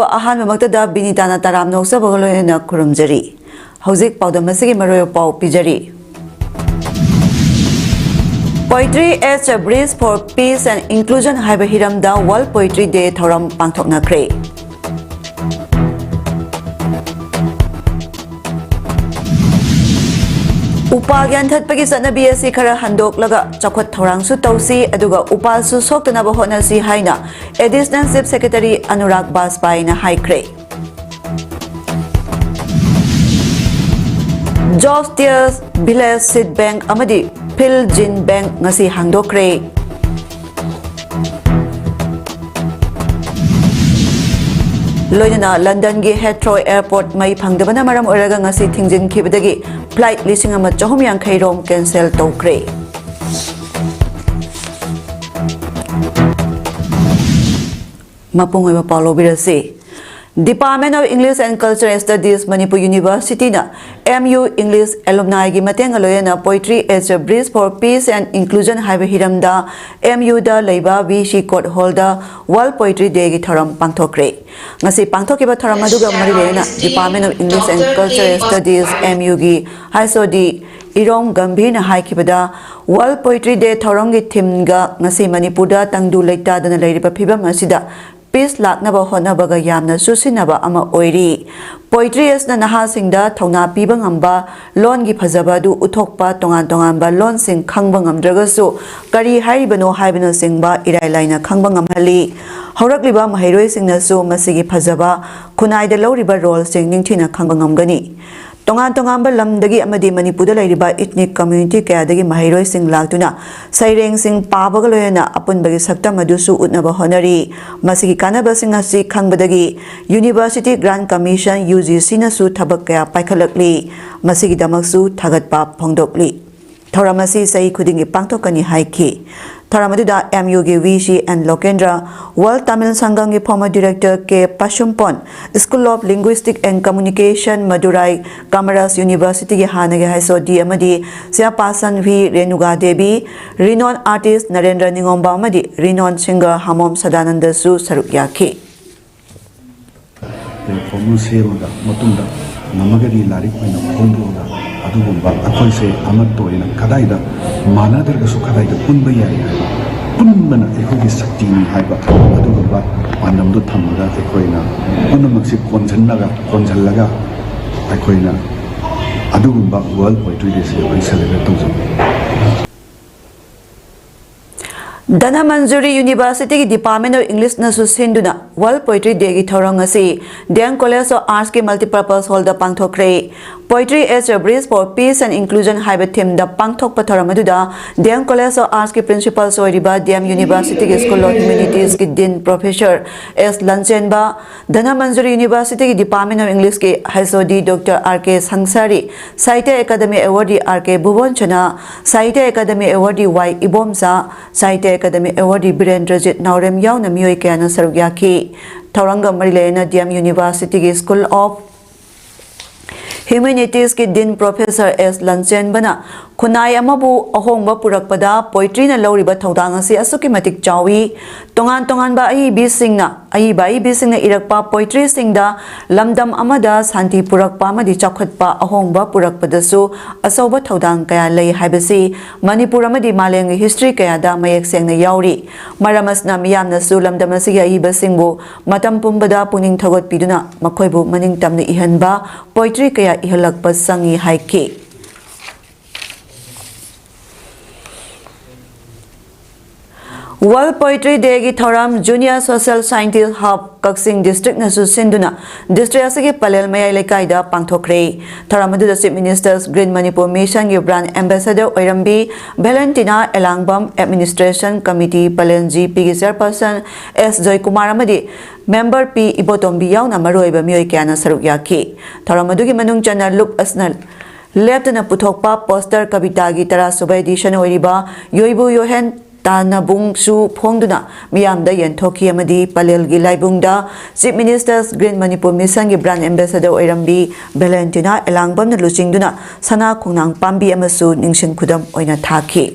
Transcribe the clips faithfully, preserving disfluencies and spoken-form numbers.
ꯑꯍꯥꯟꯕꯃꯛꯇꯗ ꯕꯤꯅꯤꯇꯥꯅ ꯇꯔꯥꯝꯅ ꯑꯣꯛꯆꯕꯒ ꯂꯣꯏꯅꯅ ꯈꯨꯔꯨꯝꯖꯔꯤ꯫ ꯍꯧꯖꯤꯛ ꯄꯥꯎꯗꯝ ꯑꯁꯤꯒꯤ ꯃꯔꯨꯑꯣꯏꯕ ꯄꯥꯎ ꯄꯤꯖꯔꯤ꯫ Poetry as a Bridge for Peace and Inclusion ꯍꯥꯏꯕ ꯍꯤꯔꯝꯗ World Poetry Day ꯊꯧꯔꯝ ꯄꯥꯡꯊꯣꯛꯅꯈ꯭ꯔꯦ꯫ ꯎꯄꯥꯜ ꯌꯥꯟꯊꯠꯄꯒꯤ ꯆꯠꯅꯕꯤ ꯑꯁꯤ ꯈꯔ ꯍꯟꯗꯣꯛꯂꯒ ꯆꯥꯎꯈꯠ ꯊꯧꯔꯥꯡꯁꯨ ꯇꯧꯁꯤ, ꯑꯗꯨꯒ ꯎꯄꯥꯜꯁꯨ ꯁꯣꯛꯇꯅꯕ ꯍꯣꯠꯅꯁꯤ ꯍꯥꯏꯅ Additional Chief Secretary ꯑꯅꯨꯔꯥꯒ ꯕꯥꯖꯄꯥꯏꯅ ꯍꯥꯏꯈ꯭ꯔꯦ꯫ Jogtiya Village Seed Bank ꯑꯃꯗꯤ Phil Gene Bank ꯉꯁꯤ ꯍꯥꯡꯗꯣꯛꯈ꯭ꯔꯦ꯫ ꯂꯣꯏꯅꯅ ꯂꯟꯗꯟꯒꯤ Heathrow Airport ꯃꯩ ꯐꯪꯗꯕꯅ ꯃꯔꯝ ꯑꯣꯏꯔꯒ ꯉꯁꯤ ꯊꯤꯡꯖꯤꯟꯈꯤꯕꯗꯒꯤ flight ꯂꯤꯁꯤꯡ ꯑꯃ ꯆꯍꯨꯝ ꯌꯥꯡꯈꯩ ꯔꯣꯝ cancel ꯇꯧꯈ꯭ꯔꯦ꯫ ꯃꯄꯨꯡ ꯑꯣꯏꯕ ꯄꯥꯎ ꯂꯧꯕꯤꯔꯁꯤ꯫ Department of English and Cultural Studies, Manipur University ꯅ M U English alumni ꯒꯤ ꯃꯇꯦꯡꯒ ꯂꯣꯏꯅꯅ Poetry as a Bridge for Peace and Inclusion ꯍꯥꯏꯕ ꯍꯤꯔꯝꯗ M U ꯗ ꯂꯩꯕ V C Court Hall ꯗ World Poetry Day ꯒꯤ ꯊꯧꯔꯝ ꯄꯥꯡꯊꯣꯛꯈ꯭ꯔꯦ꯫ ꯉꯁꯤ ꯄꯥꯡꯊꯣꯛꯈꯤꯕ ꯊꯧꯔꯝ ꯑꯗꯨꯒ ꯃꯔꯤ ꯂꯩꯅꯅ Department of English and Cultural Studies, M U ꯒꯤ H O D ꯏꯔꯣꯝ ꯒꯝꯚꯤꯔꯅ ꯍꯥꯏꯈꯤꯕꯗ, World Poetry Day ꯊꯧꯔꯝꯒꯤ theme ꯒ ꯉꯁꯤ ꯃꯅꯤꯄꯨꯔꯗ ꯇꯪꯗꯨ ꯂꯩꯇꯥꯗꯅ ꯂꯩꯔꯤꯕ ꯐꯤꯕꯝ ꯑꯁꯤꯗ peace ꯂꯥꯛꯅꯕ ꯍꯣꯠꯅꯕꯒ ꯌꯥꯝꯅ ꯆꯨꯁꯤꯟꯅꯕ ꯑꯃ ꯑꯣꯏꯔꯤ꯫ Poetry ꯑꯁꯤꯅ ꯅꯍꯥꯁꯤꯡꯗ ꯊꯧꯅꯥ ꯄꯤꯕ ꯉꯝꯕ, ꯂꯣꯟꯒꯤ ꯐꯖꯕ ꯑꯗꯨ ꯎꯠꯊꯣꯛꯄ, ꯇꯣꯉꯥꯟ ꯇꯣꯉꯥꯟꯕ ꯂꯣꯟꯁꯤꯡ ꯈꯪꯕ ꯉꯝꯗ꯭ꯔꯒꯁꯨ ꯀꯔꯤ ꯍꯥꯏꯔꯤꯕꯅꯣ ꯍꯥꯏꯕꯅꯆꯤꯡꯕ ꯏꯔꯥꯏ ꯂꯥꯏꯅ ꯈꯪꯕ ꯉꯝꯍꯜꯂꯤ꯫ ꯍꯧꯔꯛꯂꯤꯕ ꯃꯍꯩꯔꯣꯏꯁꯤꯡꯅꯁꯨ ꯃꯁꯤꯒꯤ ꯐꯖꯕ, ꯈꯨꯟꯅꯥꯏꯗ ꯂꯧꯔꯤꯕ role ꯁꯤꯡ ꯅꯤꯡꯊꯤꯅ ꯈꯪꯕ ꯉꯝꯒꯅꯤ꯫ ꯇꯣꯉꯥꯟ ꯇꯣꯉꯥꯟꯕ ꯂꯝꯗꯒꯤ ꯑꯃꯗꯤ ꯃꯅꯤꯄꯨꯔꯗ ꯂꯩꯔꯤꯕ ethnic community ꯀꯌꯥꯗꯒꯤ ꯃꯍꯩꯔꯣꯏꯁꯤꯡ ꯂꯥꯛꯇꯨꯅ ꯁꯩꯔꯦꯡꯁꯤꯡ ꯄꯥꯕꯒ ꯂꯣꯏꯅꯅ ꯑꯄꯨꯟꯕꯒꯤ ꯁꯛꯇꯝ ꯑꯗꯨꯁꯨ ꯎꯠꯅꯕ ꯍꯣꯠꯅꯔꯤ꯫ ꯃꯁꯤꯒꯤ ꯀꯥꯟꯅꯕꯁꯤꯡ ꯑꯁꯤ ꯈꯪꯕꯗꯒꯤ University Grant Commission, U G C ꯅꯁꯨ ꯊꯕꯛ ꯀꯌꯥ ꯄꯥꯏꯈꯠꯂꯛꯂꯤ꯫ ꯃꯁꯤꯒꯤꯗꯃꯛꯁꯨ ꯊꯥꯒꯠꯄ ꯐꯣꯡꯗꯣꯛꯂꯤ꯫ ꯊꯧꯔꯝ ꯑꯁꯤ ꯆꯍꯤ ꯈꯨꯗꯤꯡꯒꯤ ꯄꯥꯡꯊꯣꯛꯀꯅꯤ ꯍꯥꯏꯈꯤ꯫ ꯊꯧꯔꯝ ꯑꯗꯨꯗ M U ꯒꯤ V C N Lokendra, World Tamil Sangam ꯒꯤ former director K Pashumpon, School of Linguistic and Communication, Madurai, Kamaras University ꯒꯤ ꯍꯥꯟꯅꯒꯤ H O D ꯑꯃꯗꯤ chairperson V Renuga Devi, renowned artist Narendra Ningomba ꯑꯃꯗꯤ renowned singer Hamom Sadananda ꯁꯨ ꯁꯔꯨꯛ ꯌꯥꯈꯤ꯫ Platform ꯑꯃ ꯁꯦꯝꯃꯒ ꯃꯇꯨꯡꯗ ꯉꯝꯃꯒꯗꯤ ꯂꯥꯏꯔꯤꯛ ꯑꯣꯏꯅ ꯐꯣꯡꯗꯣꯛꯑꯒ ꯑꯗꯨꯒꯨꯝꯕ ꯑꯩꯈꯣꯏꯁꯦ ꯑꯃꯠꯇ ꯑꯣꯏꯅ ꯀꯗꯥꯏꯗ ꯃꯥꯟꯅꯗ꯭ꯔꯒꯁꯨ ꯀꯗꯥꯏꯗ ꯄꯨꯟꯕ ꯌꯥꯏ ꯍꯥꯏꯕ ꯄꯨꯟꯕꯅ ꯑꯩꯈꯣꯏꯒꯤ ꯁꯛꯇꯤꯅꯤ ꯍꯥꯏꯕ ꯑꯗꯨꯒꯨꯝꯕ ꯄꯥꯟꯗꯝꯗꯨ ꯊꯝꯃꯒ ꯑꯩꯈꯣꯏꯅ ꯄꯨꯝꯅꯃꯛꯁꯦ ꯀꯣꯟꯁꯤꯟꯅꯒ ꯀꯣꯟꯁꯤꯜꯂꯒ ꯑꯩꯈꯣꯏꯅ ꯑꯗꯨꯒꯨꯝꯕ ꯋꯥꯔꯜ ꯄꯣꯏꯇ꯭ꯔꯤ ꯗꯦꯁꯦ ꯑꯩꯈꯣꯏ ꯁꯦꯂꯦꯕ꯭ꯔꯦꯠ ꯇꯧꯖꯕꯅꯤ꯫ ꯙꯅꯃꯟꯖꯨꯔꯤ ꯌꯨꯅꯤꯚꯔꯁꯤꯇꯤꯒꯤ ꯗꯤꯄꯥꯔꯠꯃꯦꯟ ꯑꯣꯐ ꯏꯪꯂꯤꯁꯅꯁꯨ ꯁꯤꯟꯗꯨꯅ ꯋꯥꯔꯜ ꯄꯣꯏꯇ꯭ꯔꯤ ꯗꯦꯒꯤ ꯊꯧꯔꯝ ꯑꯁꯤ ꯗꯤ ꯑꯦꯝ ꯀꯣꯂꯦꯖ ꯑꯣꯐ ꯑꯥꯔꯠꯁꯀꯤ ꯃꯜꯇꯤꯄꯔꯄꯁ ꯍꯣꯜꯗ ꯄꯥꯡꯊꯣꯛꯈ꯭ꯔꯦ꯫ Poetry as a Bridge for Peace and Inclusion ꯍꯥꯏꯕ ꯊꯤꯝꯗ ꯄꯥꯡꯊꯣꯛꯄ ꯊꯧꯔꯝ ꯑꯗꯨꯗ ꯗꯤ ꯑꯦꯝ ꯀꯣꯂꯦꯖ ꯑꯣꯐ ꯑꯥꯔꯠꯁꯀꯤ ꯄ꯭ꯔꯤꯟꯁꯤꯄꯜꯁ ꯑꯣꯏꯔꯤꯕ ꯗꯤ ꯑꯦꯝ ꯌꯨꯅꯤꯚꯔꯁꯤꯇꯤꯒꯤ ꯁ꯭ꯀꯨꯜ ꯑꯣꯐ ꯍ꯭ꯌꯨꯃꯦꯅꯤꯇꯤꯁꯀꯤ dean professor S Lanchenba, Dhanamanjuri ꯌꯨꯅꯤꯚꯔꯁꯤꯇꯤꯒꯤ ꯗꯤꯄꯥꯔꯠꯃꯦꯟ ꯑꯣꯐ ꯏꯪꯂꯤꯁꯀꯤ H O D doctor R K ꯁꯪꯁꯥꯔꯤ, Sahitya academy awardee R K Bhubonsana, Sahitya academy awardee Y Ibomcha, Sahitya academy awardee Birendrajit Naorem ꯌꯥꯎꯅ ꯃꯤꯑꯣꯏ ꯀꯌꯥꯅ ꯁꯔꯨꯛ ꯌꯥꯈꯤ꯫ ꯊꯧꯔꯝꯒ ꯃꯔꯤ ꯂꯩꯅꯅ ꯗꯤ ꯑꯦꯝ ꯌꯨꯅꯤꯚꯔꯁꯤꯇꯤꯒꯤ ꯁ꯭ꯀꯨꯜ ꯑꯣꯐ ꯍ꯭ꯌꯨꯃꯦꯅꯤꯇꯤꯁꯀꯤ ꯗꯤꯟ ꯄ꯭ꯔꯣꯐꯦꯁꯔ ꯑꯦꯁ ꯂꯟꯆꯦꯟꯕꯅ ꯈꯨꯟꯅꯥꯏ ꯑꯃꯕꯨ ꯑꯍꯣꯡꯕ ꯄꯨꯔꯛꯄꯗ ꯄꯣꯏꯇ꯭ꯔꯤꯅ ꯂꯧꯔꯤꯕ ꯊꯧꯗꯥꯡ ꯑꯁꯤ ꯑꯁꯨꯛꯀꯤ ꯃꯇꯤꯛ ꯆꯥꯎꯏ꯫ ꯇꯣꯉꯥꯟ ꯇꯣꯉꯥꯟꯕ ꯑꯏꯕꯤꯁꯤꯡꯅ, ꯑꯏꯕ ꯑꯏꯕꯤꯁꯤꯡꯅ ꯏꯔꯛꯄ ꯄꯣꯏꯇ꯭ꯔꯤꯁꯤꯡꯗ ꯂꯝꯗꯝ ꯑꯃꯗ ꯁꯥꯟꯇꯤ ꯄꯨꯔꯛꯄ ꯑꯃꯗꯤ ꯆꯥꯎꯈꯠꯄ ꯑꯍꯣꯡꯕ ꯄꯨꯔꯛꯄꯗꯁꯨ ꯑꯆꯧꯕ ꯊꯧꯗꯥꯡ ꯀꯌꯥ ꯂꯩ ꯍꯥꯏꯕꯁꯤ ꯃꯅꯤꯄꯨꯔ ꯑꯃꯗꯤ ꯃꯥꯂꯦꯝꯒꯤ ꯍꯤꯁꯇ꯭ꯔꯤ ꯀꯌꯥꯗ ꯃꯌꯦꯛ ꯁꯦꯡꯅ ꯌꯥꯎꯔꯤ꯫ ꯃꯔꯝ ꯑꯁꯤꯅ ꯃꯤꯌꯥꯝꯅꯁꯨ ꯂꯝꯗꯝ ꯑꯁꯤꯒꯤ ꯑꯏꯕꯁꯤꯡꯕꯨ ꯃꯇꯝ ꯄꯨꯝꯕꯗ ꯄꯨꯛꯅꯤꯡ ꯊꯧꯒꯠꯄꯤꯗꯨꯅ ꯃꯈꯣꯏꯕꯨ ꯃꯅꯤꯡ ꯇꯝꯅ ꯏꯍꯟꯕ ꯄꯣꯏꯇ꯭ꯔꯤ ꯀꯌꯥ ꯏꯍꯜꯂꯛꯄ ꯆꯪꯏ ꯍꯥꯏꯈꯤ꯫ World Poetry Day ꯒꯤ ꯊꯧꯔꯝ Junior Social Scientist Hub ꯀꯛꯆꯤꯡ ꯗꯤꯁꯇ꯭ꯔꯤꯛꯅꯁꯨ ꯁꯤꯟꯗꯨꯅ ꯗꯤꯁꯇ꯭ꯔꯤꯛ ꯑꯁꯤꯒꯤ ꯄꯂꯦꯜ ꯃꯌꯥꯏ ꯂꯩꯀꯥꯏꯗ ꯄꯥꯡꯊꯣꯛꯈ꯭ꯔꯦ꯫ ꯊꯧꯔꯝ ꯑꯗꯨꯗ Chief Minister's Green Manipur Mission ꯒꯤ Brand Ambassador ꯑꯣꯏꯔꯝꯕꯤ ꯚꯦꯂꯦꯟꯇꯤꯅꯥ ꯑꯦꯂꯥꯡꯕꯝ, Administration Committee ꯄꯂꯦꯜ ꯖꯤ ꯄꯤꯒꯤ Chairperson ꯑꯦꯁ ꯖꯣꯏꯀꯨꯃꯥꯔ ꯑꯃꯗꯤ Member ꯄꯤ ꯏꯕꯣꯇꯣꯝꯕꯤ ꯌꯥꯎꯅ ꯃꯔꯨꯑꯣꯏꯕ ꯃꯤꯑꯣꯏ ꯀꯌꯥꯅ ꯁꯔꯨꯛ ꯌꯥꯈꯤ꯫ ꯊꯧꯔꯝ ꯑꯗꯨꯒꯤ ꯃꯅꯨꯡ ꯆꯟꯅ ꯂꯨꯞ ꯑꯁꯅ ꯂꯦꯞꯇꯅ ꯄꯨꯊꯣꯛꯄ ꯄꯣꯁꯇꯔ ꯀꯕꯤꯇꯥꯒꯤ ꯇꯔꯥꯁꯨꯕ edition ꯑꯣꯏꯔꯤꯕ ꯌꯣꯏꯕꯨ ꯌꯣꯍꯦꯟ ꯇꯥꯅꯕꯨꯡꯁꯨ ꯐꯣꯡꯗꯨꯅ ꯃꯤꯌꯥꯝꯗ ꯌꯦꯟꯊꯣꯛꯈꯤ ꯑꯃꯗꯤ ꯄꯂꯦꯜꯒꯤ ꯂꯥꯏꯕꯨꯡꯗ Chief Minister's Green Manipur Mission ꯒꯤ Brand Ambassador ꯑꯣꯏꯔꯝꯕꯤ ꯚꯦꯂꯦꯟꯇꯤꯅꯥ ꯑꯦꯂꯥꯡꯕꯝꯅ ꯂꯨꯆꯤꯡꯗꯨꯅ ꯁꯅꯥ ꯈꯣꯡꯅꯥꯡ ꯄꯥꯝꯕꯤ ꯑꯃꯁꯨ ꯅꯤꯡꯁꯤꯡ ꯈꯨꯗꯝ ꯑꯣꯏꯅ ꯊꯥꯈꯤ꯫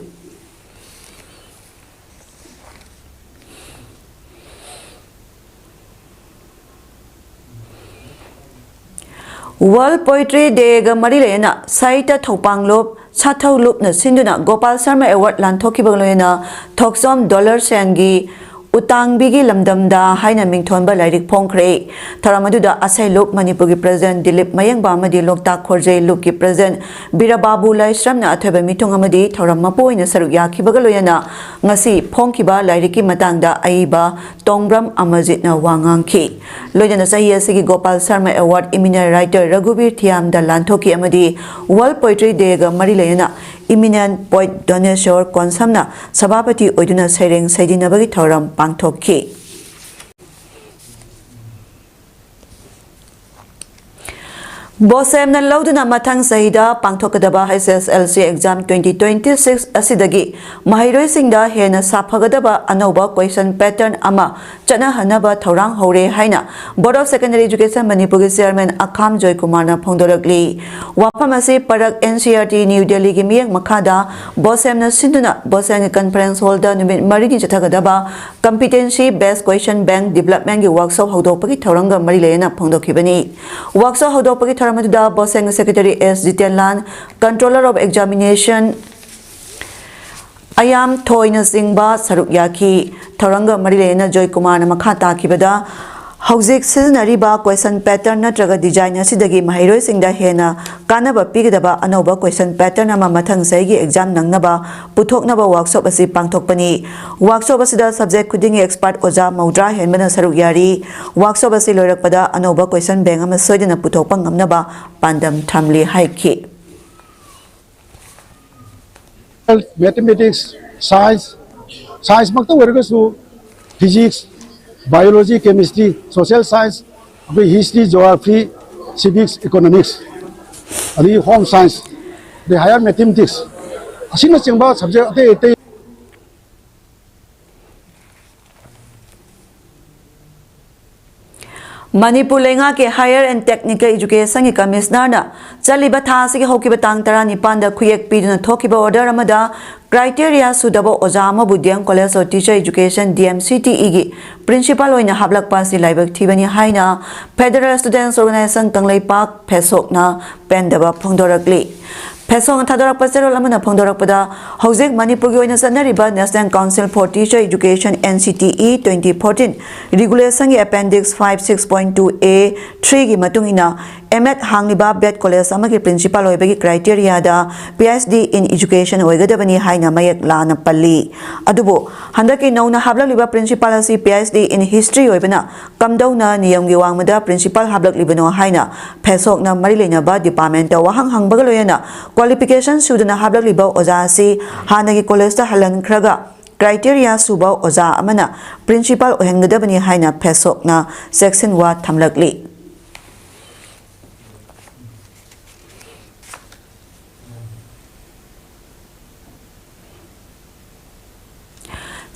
World Poetry Day ꯒ ꯃꯔꯤ ꯂꯩꯅꯅ ꯁꯥꯍꯤꯇ꯭ꯌ ꯊꯧꯄꯥꯡꯂꯨꯞ ꯁꯥꯊꯧꯂꯨꯞꯅ ꯁꯤꯟꯗꯨꯅ ꯒꯣꯄꯥꯜ ꯁꯔꯃ Award ꯂꯥꯟꯊꯣꯛꯈꯤꯕꯒ ꯂꯣꯏꯅꯅ ꯊꯣꯛꯆꯣꯝ ꯗꯣꯂꯔ ꯁꯦꯟꯒꯤ ꯎꯇꯥꯡꯕꯤꯒꯤ ꯂꯝꯗꯝꯗ ꯍꯥꯏꯅ ꯃꯤꯡꯊꯣꯟꯕ ꯂꯥꯏꯔꯤꯛ ꯐꯣꯡꯈ꯭ꯔꯦ꯫ ꯊꯧꯔꯝ ꯑꯗꯨꯗ ꯑꯁꯩꯂꯨꯞ ꯃꯅꯤꯄꯨꯔꯒꯤ President ꯗꯤꯂꯤꯞ ꯃꯌꯦꯡꯕ ꯑꯃꯗꯤ ꯂꯣꯛꯇꯥꯛ ꯈꯣꯔꯖꯩ ꯂꯨꯞꯀꯤ President ꯕꯤꯔꯥꯕꯥꯕꯨ ꯂꯥꯏꯁ꯭ꯔꯝꯅ ꯑꯊꯣꯏꯕ ꯃꯤꯊꯨꯡ ꯑꯃꯗꯤ ꯊꯧꯔꯝ ꯃꯄꯨ ꯑꯣꯏꯅ ꯁꯔꯨꯛ ꯌꯥꯈꯤꯕꯒ ꯂꯣꯏꯅꯅ ꯉꯁꯤ ꯐꯣꯡꯈꯤꯕ ꯂꯥꯏꯔꯤꯛꯀꯤ ꯃꯇꯥꯡꯗ ꯑꯏꯕ ꯇꯣꯡꯕ꯭ꯔꯝ ꯑꯃꯔꯖꯤꯠꯅ ꯋꯥ ꯉꯥꯡꯈꯤ꯫ ꯂꯣꯏꯅꯅ ꯆꯍꯤ ꯑꯁꯤꯒꯤ Gopal Sharma Award eminent writer ꯔꯘꯨꯕꯤꯔ ꯊꯤꯌꯥꯝꯗ ꯂꯥꯟꯊꯣꯛꯈꯤ ꯑꯃꯗꯤ World Poetry Day ꯒ ꯃꯔꯤ ꯂꯩꯅꯅ eminent poet ꯙꯅꯦꯁꯣꯔ ꯀꯣꯟꯁꯝꯅ ꯁꯚꯥꯄꯇꯤ ꯑꯣꯏꯗꯨꯅ ꯁꯩꯔꯦꯡ ꯁꯩꯗꯤꯟꯅꯕꯒꯤ ꯊꯧꯔꯝ ꯄꯥꯡꯊꯣꯛꯈꯤ꯫ ꯕꯣꯁꯦꯝꯅ ꯂꯧꯗꯨꯅ ꯃꯊꯪ ꯆꯍꯤꯗ ꯄꯥꯡꯊꯣꯛꯀꯗꯕ H S L C exam twenty twenty six ꯑꯁꯤꯗꯒꯤ ꯃꯍꯩꯔꯣꯏꯁꯤꯡꯗ ꯍꯦꯟꯅ ꯁꯥꯐꯒꯗꯕ ꯑꯅꯧꯕ question pattern ꯑꯃ ꯆꯠꯅꯍꯟꯅꯕ ꯊꯧꯔꯥꯡ ꯍꯧꯔꯦ ꯍꯥꯏꯅ Board of Secondary Education ꯃꯅꯤꯄꯨꯔꯒꯤ Chairman ꯑꯈꯥꯝ ꯖꯣꯏꯀꯨꯃꯥꯔꯅ ꯐꯣꯡꯗꯣꯔꯛꯂꯤ꯫ ꯋꯥꯐꯝ ꯑꯁꯤ ꯄꯔꯛ N C E R T new ꯗꯦꯜꯂꯤꯒꯤ ꯃꯤꯠꯌꯦꯡ ꯃꯈꯥꯗ ꯕꯣꯁꯦꯝꯅ ꯁꯤꯟꯗꯨꯅ ꯕꯣꯁꯦꯝꯒꯤ conference hall ꯗ ꯅꯨꯃꯤꯠ ꯃꯔꯤꯅꯤ ꯆꯠꯊꯒꯗꯕ Competency Based Question Bank Development ꯒꯤ workshop ꯍꯧꯗꯣꯛꯄꯒꯤ ꯊꯧꯔꯝꯒ ꯃꯔꯤ ꯂꯩꯅꯅ ꯐꯣꯡꯗꯣꯛꯈꯤꯕꯅꯤ꯫ Workshop ꯍꯧꯗꯣꯛꯄꯒꯤ ꯊꯧꯔꯝ ꯑꯗꯨꯗ ꯕꯣꯁꯦꯝꯒꯤ Secretary S ꯖꯤꯇꯦꯟꯂꯥꯜ, Controller of Examination ꯑꯌꯥꯝ ꯊꯣꯏꯅꯆꯤꯡꯕ ꯁꯔꯨꯛ ꯌꯥꯈꯤ꯫ ꯊꯧꯔꯝꯒ ꯃꯔꯤ ꯂꯩꯅꯅ ꯖꯣꯏꯀꯨꯃꯥꯔꯅ ꯃꯈꯥ ꯇꯥꯈꯤꯕꯗ, ꯍꯧꯖꯤꯛ ꯁꯤꯖꯤꯟꯅꯔꯤꯕ question pattern ꯅꯠꯇ꯭ꯔꯒ design ꯑꯁꯤꯗꯒꯤ ꯃꯍꯩꯔꯣꯏꯁꯤꯡꯗ ꯍꯦꯟꯅ ꯀꯥꯟꯅꯕ ꯄꯤꯒꯗꯕ ꯑꯅꯧꯕ question pattern ꯑꯃ ꯃꯊꯪ ꯆꯍꯤꯒꯤ exam ꯅꯪꯅꯕ ꯄꯨꯊꯣꯛꯅꯕ workshop ꯑꯁꯤ ꯄꯥꯡꯊꯣꯛꯄꯅꯤ꯫ Workshop ꯑꯁꯤꯗ subject ꯈꯨꯗꯤꯡꯒꯤ expert ꯑꯣꯖꯥ ꯃꯧꯗ꯭ꯔꯥ ꯍꯦꯟꯕꯅ ꯁꯔꯨꯛ ꯌꯥꯔꯤ꯫ Workshop ꯑꯁꯤ ꯂꯣꯏꯔꯛꯄꯗ ꯑꯅꯧꯕ question bank ꯑꯃ ꯁꯣꯏꯗꯅ ꯄꯨꯊꯣꯛꯄ ꯉꯝꯅꯕ ꯄꯥꯟꯗꯝ ꯊꯝꯂꯤ ꯍꯥꯏꯈꯤ꯫ Mathematics, Science, Science ꯃꯛꯇ ꯑꯣꯏꯔꯒꯁꯨ Physics, Biology, Chemistry, Social Science, ꯑꯩꯈꯣꯏ History, Geography, Civics, Economics, ꯑꯗꯒꯤ Home Science, ꯑꯗꯩ Higher Mathematics ꯑꯁꯤꯅꯆꯤꯡꯕ subject ꯑꯇꯩ ꯑꯇꯩ ꯃꯅꯤꯄꯨꯔ ꯂꯩꯉꯥꯛꯀꯤ Higher and Technical Educationꯒꯤ Commissionerꯅ ꯆꯠꯂꯤꯕ ꯊꯥ ꯑꯁꯤꯒꯤ ꯍꯧꯈꯤꯕ ꯇꯥꯡ ꯇꯔꯥꯅꯤꯄꯥꯟꯗ ꯈꯨꯌꯦꯛ ꯄꯤꯗꯨꯅ ꯊꯣꯛꯈꯤꯕ order ꯑꯃꯗ criteria ꯁꯨꯗꯕ ꯑꯣꯖꯥ ꯑꯃꯕꯨ D M College of Teacher Education, D M C T Eꯒꯤ principal ꯑꯣꯏꯅ ꯍꯥꯞꯂꯛꯄ ꯑꯁꯤ ꯂꯥꯏꯕꯛ ꯊꯤꯕꯅꯤ ꯍꯥꯏꯅ Federal Students Organisation ꯀꯪꯂꯩꯄꯥꯛ, ꯐꯦꯁꯣꯛꯅ ꯄꯦꯟꯗꯕ ꯐꯣꯡꯗꯣꯔꯛꯂꯤ꯫ ꯐꯦꯁꯣꯛꯅ ꯊꯥꯗꯣꯔꯛꯄ ꯆꯦꯔꯣꯜ ꯑꯃꯅ ꯐꯣꯡꯗꯣꯔꯛꯄꯗ, ꯍꯧꯖꯤꯛ ꯃꯅꯤꯄꯨꯔꯒꯤ ꯑꯣꯏꯅ ꯆꯠꯅꯔꯤꯕ National Council for Teacher Education, N C T E, twenty fourteen regulationꯒꯤ appendix five six point two A threeꯒꯤ ꯃꯇꯨꯡ ꯏꯟꯅ, M.Ed ꯍꯥꯡꯂꯤꯕ B.Ed college ꯑꯃꯒꯤ principal ꯑꯣꯏꯕꯒꯤ criteriaꯗ P H D in Education ꯑꯣꯏꯒꯗꯕꯅꯤ ꯍꯥꯏꯅ ꯃꯌꯦꯛ ꯂꯥꯅ ꯄꯜꯂꯤ꯫ ꯑꯗꯨꯕꯨ ꯍꯟꯗꯛꯀꯤ ꯅꯧꯅ ꯍꯥꯞꯂꯛꯂꯤꯕ principal ꯑꯁꯤ P H D in History ꯑꯣꯏꯕꯅ ꯀꯝꯗꯧꯅ ꯅꯤꯌꯝꯒꯤ ꯋꯥꯡꯃꯗ principal ꯍꯥꯞꯂꯛꯂꯤꯕꯅꯣ ꯍꯥꯏꯅ ꯐꯦꯁꯣꯛꯅ ꯃꯔꯤ ꯂꯩꯅꯕ departmentꯇ ꯋꯥꯍꯪ ꯍꯪꯕꯒ ꯂꯣꯏꯅꯅ qualification ꯁꯨꯗꯅ ꯍꯥꯞꯂꯛꯂꯤꯕ ꯑꯣꯖꯥ ꯑꯁꯤ ꯍꯥꯟꯅꯒꯤ collegeꯇ ꯍꯜꯍꯟꯈ꯭ꯔꯒ criteria ꯁꯨꯕ ꯑꯣꯖꯥ ꯑꯃꯅ principal ꯑꯣꯏꯍꯟꯒꯗꯕꯅꯤ ꯍꯥꯏꯅ ꯐꯦꯁꯣꯛꯅ ꯆꯦꯛꯁꯤꯟꯋꯥ ꯊꯝꯂꯛꯂꯤ꯫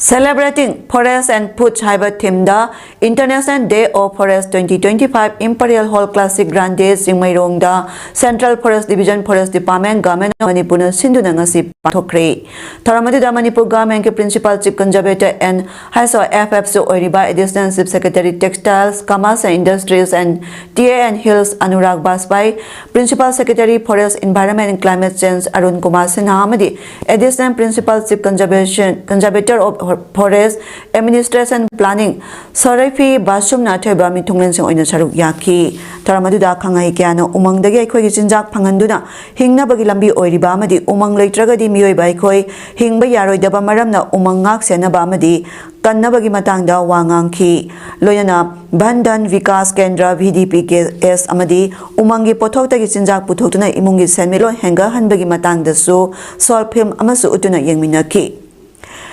Celebrating Forest and Food ꯍꯥꯏꯕ themeꯗ International Day of Forest twenty twenty-five Imperial Hall Classic Grande ꯆꯤꯡꯃꯩꯔꯣꯡꯗ Central Forest Division Forest Department, Government of ꯃꯅꯤꯄꯨꯔꯅ ꯁꯤꯟꯗꯨꯅ ꯉꯁꯤ ꯄꯥꯡꯊꯣꯛꯈ꯭ꯔꯦ꯫ ꯊꯧꯔꯝ ꯑꯗꯨꯗ Manipur Governmentꯀꯤ Principal Chief Conservator and ISO F Fꯁꯨ ꯑꯣꯏꯔꯤꯕ Additional Chief Secretary Textiles, Commerce and Industries and T A and Hills Anurag Bajpai, Principal Secretary Forest, Environment and Climate Change Arun Kumar Sinha ꯑꯃꯗꯤ Additional Principal Chief Conservation, Conservator of Forest, Administration Planning ꯁꯣꯔꯩꯐꯤ ꯕꯥꯁꯨꯝꯅ ꯑꯊꯣꯏꯕ ꯃꯤꯊꯨꯡꯂꯦꯟꯁꯤꯡ ꯑꯣꯏꯅ ꯁꯔꯨꯛ ꯌꯥꯈꯤ꯫ ꯊꯧꯔꯝ ꯑꯗꯨꯗ ꯈꯪꯍꯩ ꯀꯌꯥꯅ ꯎꯃꯪꯗꯒꯤ ꯑꯩꯈꯣꯏꯒꯤ ꯆꯤꯟꯖꯥꯛ ꯐꯪꯍꯟꯗꯨꯅ ꯍꯤꯡꯅꯕꯒꯤ ꯂꯝꯕꯤ ꯑꯣꯏꯔꯤꯕ ꯑꯃꯗꯤ ꯎꯃꯪ ꯂꯩꯇ꯭ꯔꯒꯗꯤ ꯃꯤꯑꯣꯏꯕ ꯑꯩꯈꯣꯏ ꯍꯤꯡꯕ ꯌꯥꯔꯣꯏꯗꯕ ꯃꯔꯝꯅ ꯎꯃꯪ ꯉꯥꯛ ꯁꯦꯟꯅꯕ ꯑꯃꯗꯤ ꯀꯟꯅꯕꯒꯤ ꯃꯇꯥꯡꯗ ꯋꯥ ꯉꯥꯡꯈꯤ꯫ ꯂꯣꯏꯅꯅ Van Dhan Vikas Kendra, V D P K S, ꯑꯃꯗꯤ ꯎꯃꯪꯒꯤ ꯄꯣꯠꯊꯣꯛꯇꯒꯤ ꯆꯤꯟꯖꯥꯛ ꯄꯨꯊꯣꯛꯇꯨꯅ ꯏꯃꯨꯡꯒꯤ ꯁꯦꯟꯃꯤꯠꯂꯣꯟ ꯍꯦꯟꯒꯠꯍꯟꯕꯒꯤ ꯃꯇꯥꯡꯗꯁꯨ short film ꯑꯃꯁꯨ ꯎꯠꯇꯨꯅ ꯌꯦꯡꯃꯤꯟꯅꯈꯤ꯫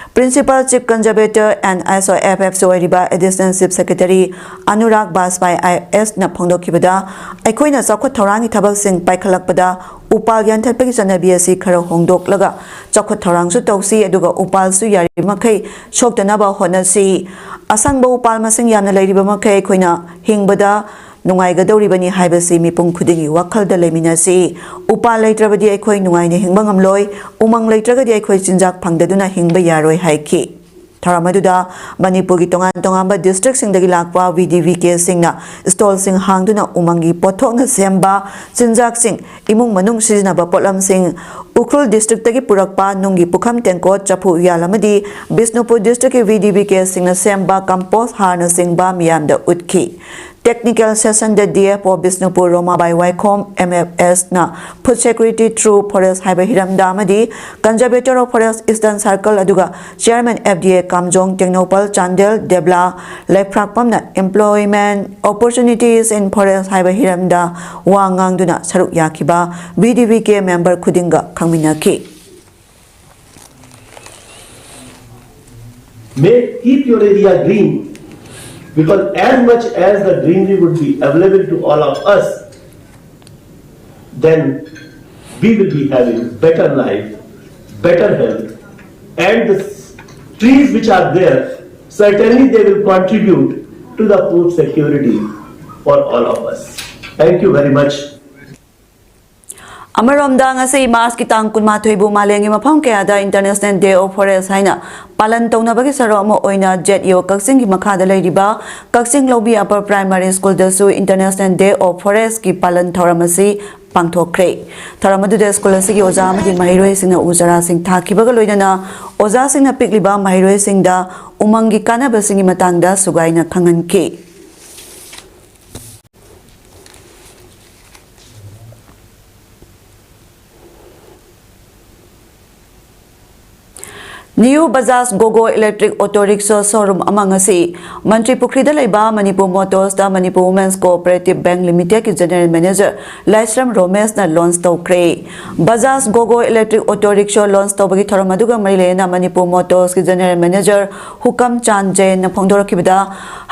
Principal Chief Conservator and ISO F Fs ꯑꯣꯏꯔꯤꯕ Additional Chief Secretary Anurag Bajpai I A Sꯅ ꯐꯣꯡꯗꯣꯛꯈꯤꯕꯗ, ꯑꯩꯈꯣꯏꯅ ꯆꯥꯎꯈꯠ ꯊꯧꯔꯥꯡꯒꯤ ꯊꯕꯛꯁꯤꯡ ꯄꯥꯏꯈꯠꯂꯛꯄꯗ ꯎꯄꯥꯜ ꯌꯥꯟꯊꯠꯄꯒꯤ ꯆꯠꯅꯕꯤ ꯑꯁꯤ ꯈꯔ ꯍꯣꯡꯗꯣꯛꯂꯒ ꯆꯥꯎꯈꯠ ꯊꯧꯔꯥꯡꯁꯨ ꯇꯧꯁꯤ, ꯑꯗꯨꯒ ꯎꯄꯥꯜꯁꯨ ꯌꯥꯔꯤꯕꯃꯈꯩ ꯁꯣꯛꯇꯅꯕ ꯍꯣꯠꯅꯁꯤ꯫ ꯑꯁꯪꯕ ꯎꯄꯥꯜ ꯃꯁꯤꯡ ꯌꯥꯝꯅ ꯂꯩꯔꯤꯕ ꯃꯈꯩ ꯑꯩꯈꯣꯏꯅ ꯍꯤꯡꯕꯗ ꯅꯨꯡꯉꯥꯏꯒꯗꯧꯔꯤꯕꯅꯤ ꯍꯥꯏꯕꯁꯤ ꯃꯤꯄꯨꯝ ꯈꯨꯗꯤꯡꯒꯤ ꯋꯥꯈꯜꯗ ꯂꯩꯃꯤꯟꯅꯁꯤ꯫ ꯎꯄꯥꯜ ꯂꯩꯇ꯭ꯔꯕꯗꯤ ꯑꯩꯈꯣꯏ ꯅꯨꯡꯉꯥꯏꯅ ꯍꯤꯡꯕ ꯉꯝꯂꯣꯏ, ꯎꯃꯪ ꯂꯩꯇ꯭ꯔꯒꯗꯤ ꯑꯩꯈꯣꯏ ꯆꯤꯟꯖꯥꯛ ꯐꯪꯗꯗꯨꯅ ꯍꯤꯡꯕ ꯌꯥꯔꯣꯏ ꯍꯥꯏꯈꯤ꯫ ꯊꯧꯔꯝ ꯑꯗꯨꯗ ꯃꯅꯤꯄꯨꯔꯒꯤ ꯇꯣꯉꯥꯟ ꯇꯣꯉꯥꯟꯕ ꯗꯤꯁꯇ꯭ꯔꯤꯛꯁꯤꯡꯗꯒꯤ ꯂꯥꯛꯄ ꯚꯤ ꯗꯤ ꯚꯤ ꯀꯦꯁꯤꯡꯅ ꯁ꯭ꯇꯣꯜꯁꯤꯡ ꯍꯥꯡꯗꯨꯅ ꯎꯃꯪꯒꯤ ꯄꯣꯠꯊꯣꯛꯅ ꯁꯦꯝꯕ ꯆꯤꯟꯖꯥꯛꯁꯤꯡ, ꯏꯃꯨꯡ ꯃꯅꯨꯡ ꯁꯤꯖꯤꯟꯅꯕ ꯄꯣꯠꯂꯝꯁꯤꯡ, ꯎꯈ꯭ꯔꯨꯜ ꯗꯤꯁꯇ꯭ꯔꯤꯛꯇꯒꯤ ꯄꯨꯔꯛꯄ ꯅꯨꯡꯒꯤ ꯄꯨꯈꯝ ꯇꯦꯡꯀꯣꯠ, ꯆꯐꯨ ꯎꯌꯥꯜ ꯑꯃꯗꯤ ꯕꯤꯁꯅꯨꯄꯨꯔ ꯗꯤꯁꯇ꯭ꯔꯤꯛꯀꯤ ꯚꯤ ꯗꯤ ꯚꯤ ꯀꯦꯁꯤꯡꯅ ꯁꯦꯝꯕ ꯀꯝꯄꯣꯁ ꯍꯥꯔꯅꯆꯤꯡꯕ ꯃꯤꯌꯥꯝꯗ ꯎꯠꯈꯤ꯫ Technical ꯁꯦꯁꯟꯗ D F O Bishnupur Romabai Waikhom, M F ꯑꯦꯁꯅ Food Security Through Forest ꯍꯥꯏꯕ ꯍꯤꯔꯝꯗ ꯑꯃꯗꯤ Conservator of Forest Eastern Circle ꯑꯗꯨꯒ Chairman F D A Kamjong Tengnoupal Chandel ꯗꯦꯕꯂꯥ ꯂꯩꯐ꯭ꯔꯥꯛꯄꯝꯅ Employment Opportunities in Forest ꯍꯥꯏꯕ ꯍꯤꯔꯝꯗ ꯋꯥ ꯉꯥꯡꯗꯨꯅ ꯁꯔꯨꯛ ꯌꯥꯈꯤꯕ V D V K member ꯈꯨꯗꯤꯡꯒ ꯈꯪꯃꯤꯟꯅꯈꯤ꯫ May keep your area green, because as much as the greenery would be available to all of us, then we will be having better life, better health, and the trees which are there, certainly they will contribute to the food security for all of us. Thank you very much. ꯑꯃꯔꯣꯝꯗ, ꯉꯁꯤ ꯃꯥꯔꯆꯀꯤ ꯇꯥꯡ ꯀꯨꯟꯃꯥꯊꯣꯏꯕꯨ ꯃꯥꯂꯦꯝꯒꯤ ꯃꯐꯝ ꯀꯌꯥꯗ International Day of Forest ꯍꯥꯏꯅ ꯄꯥꯂꯟ ꯇꯧꯅꯕꯒꯤ ꯁꯔꯨꯛ ꯑꯃ ꯑꯣꯏꯅ ꯖꯦꯠ ꯌꯣ ꯀꯛꯆꯤꯡꯒꯤ ꯃꯈꯥꯗ ꯂꯩꯔꯤꯕ ꯀꯛꯆꯤꯡ ꯂꯧꯕꯤ Upper Primary Schoolꯗꯁꯨ International Day of Forestꯀꯤ ꯄꯥꯂꯟ ꯊꯧꯔꯝ ꯑꯁꯤ ꯄꯥꯡꯊꯣꯛꯈ꯭ꯔꯦ꯫ ꯊꯧꯔꯝ ꯑꯗꯨꯗ ꯁ꯭ꯀꯨꯜ ꯑꯁꯤꯒꯤ ꯑꯣꯖꯥ ꯑꯃꯗꯤ ꯃꯍꯩꯔꯣꯏꯁꯤꯡꯅ ꯎ ꯆꯥꯔꯥꯁꯤꯡ ꯊꯥꯈꯤꯕꯒ ꯂꯣꯏꯅꯅ ꯑꯣꯖꯥꯁꯤꯡꯅ ꯄꯤꯛꯂꯤꯕ ꯃꯍꯩꯔꯣꯏꯁꯤꯡꯗ ꯎꯃꯪꯒꯤ ꯀꯥꯟꯅꯕꯁꯤꯡꯒꯤ ꯃꯇꯥꯡꯗ ꯁꯨꯒꯥꯏꯅ ꯈꯪꯍꯟꯈꯤ꯫ New Bajaj Gogo Electric Auto Rickshaw Showroom ꯑꯃ ꯉꯁꯤ ꯃꯟꯇ꯭ꯔꯤ ꯄꯨꯈ꯭ꯔꯤꯗ ꯂꯩꯕ ꯃꯅꯤꯄꯨꯔ ꯃꯣꯇꯣꯔꯁꯇ ꯃꯅꯤꯄꯨꯔ ꯋꯨꯃꯦꯟꯁ ꯀꯣꯑꯣꯄꯔꯦꯇꯤꯚ ꯕꯦꯡꯛ ꯂꯤꯃꯤꯇꯦꯗꯀꯤ ꯖꯦꯅꯦꯔꯦꯜ ꯃꯦꯅꯦꯖꯔ ꯂꯥꯏꯁ꯭ꯔꯝ ꯔꯣꯃꯦꯁꯅ ꯂꯣꯟꯆ ꯇꯧꯈ꯭ꯔꯦ꯫ Bajaj gogo electric auto rickshaw launch ꯇꯧꯕꯒꯤ ꯊꯧꯔꯝ ꯑꯗꯨꯒ ꯃꯔꯤ ꯂꯩꯅꯅ ꯃꯅꯤꯄꯨꯔ ꯃꯣꯇꯣꯔꯁꯀꯤ ꯖꯦꯅꯦꯔꯦꯜ ꯃꯦꯅꯦꯖꯔ ꯍꯨꯀꯝ ꯆꯥꯟ ꯖꯦꯟꯅ ꯐꯣꯡꯗꯣꯔꯛꯈꯤꯕꯗ,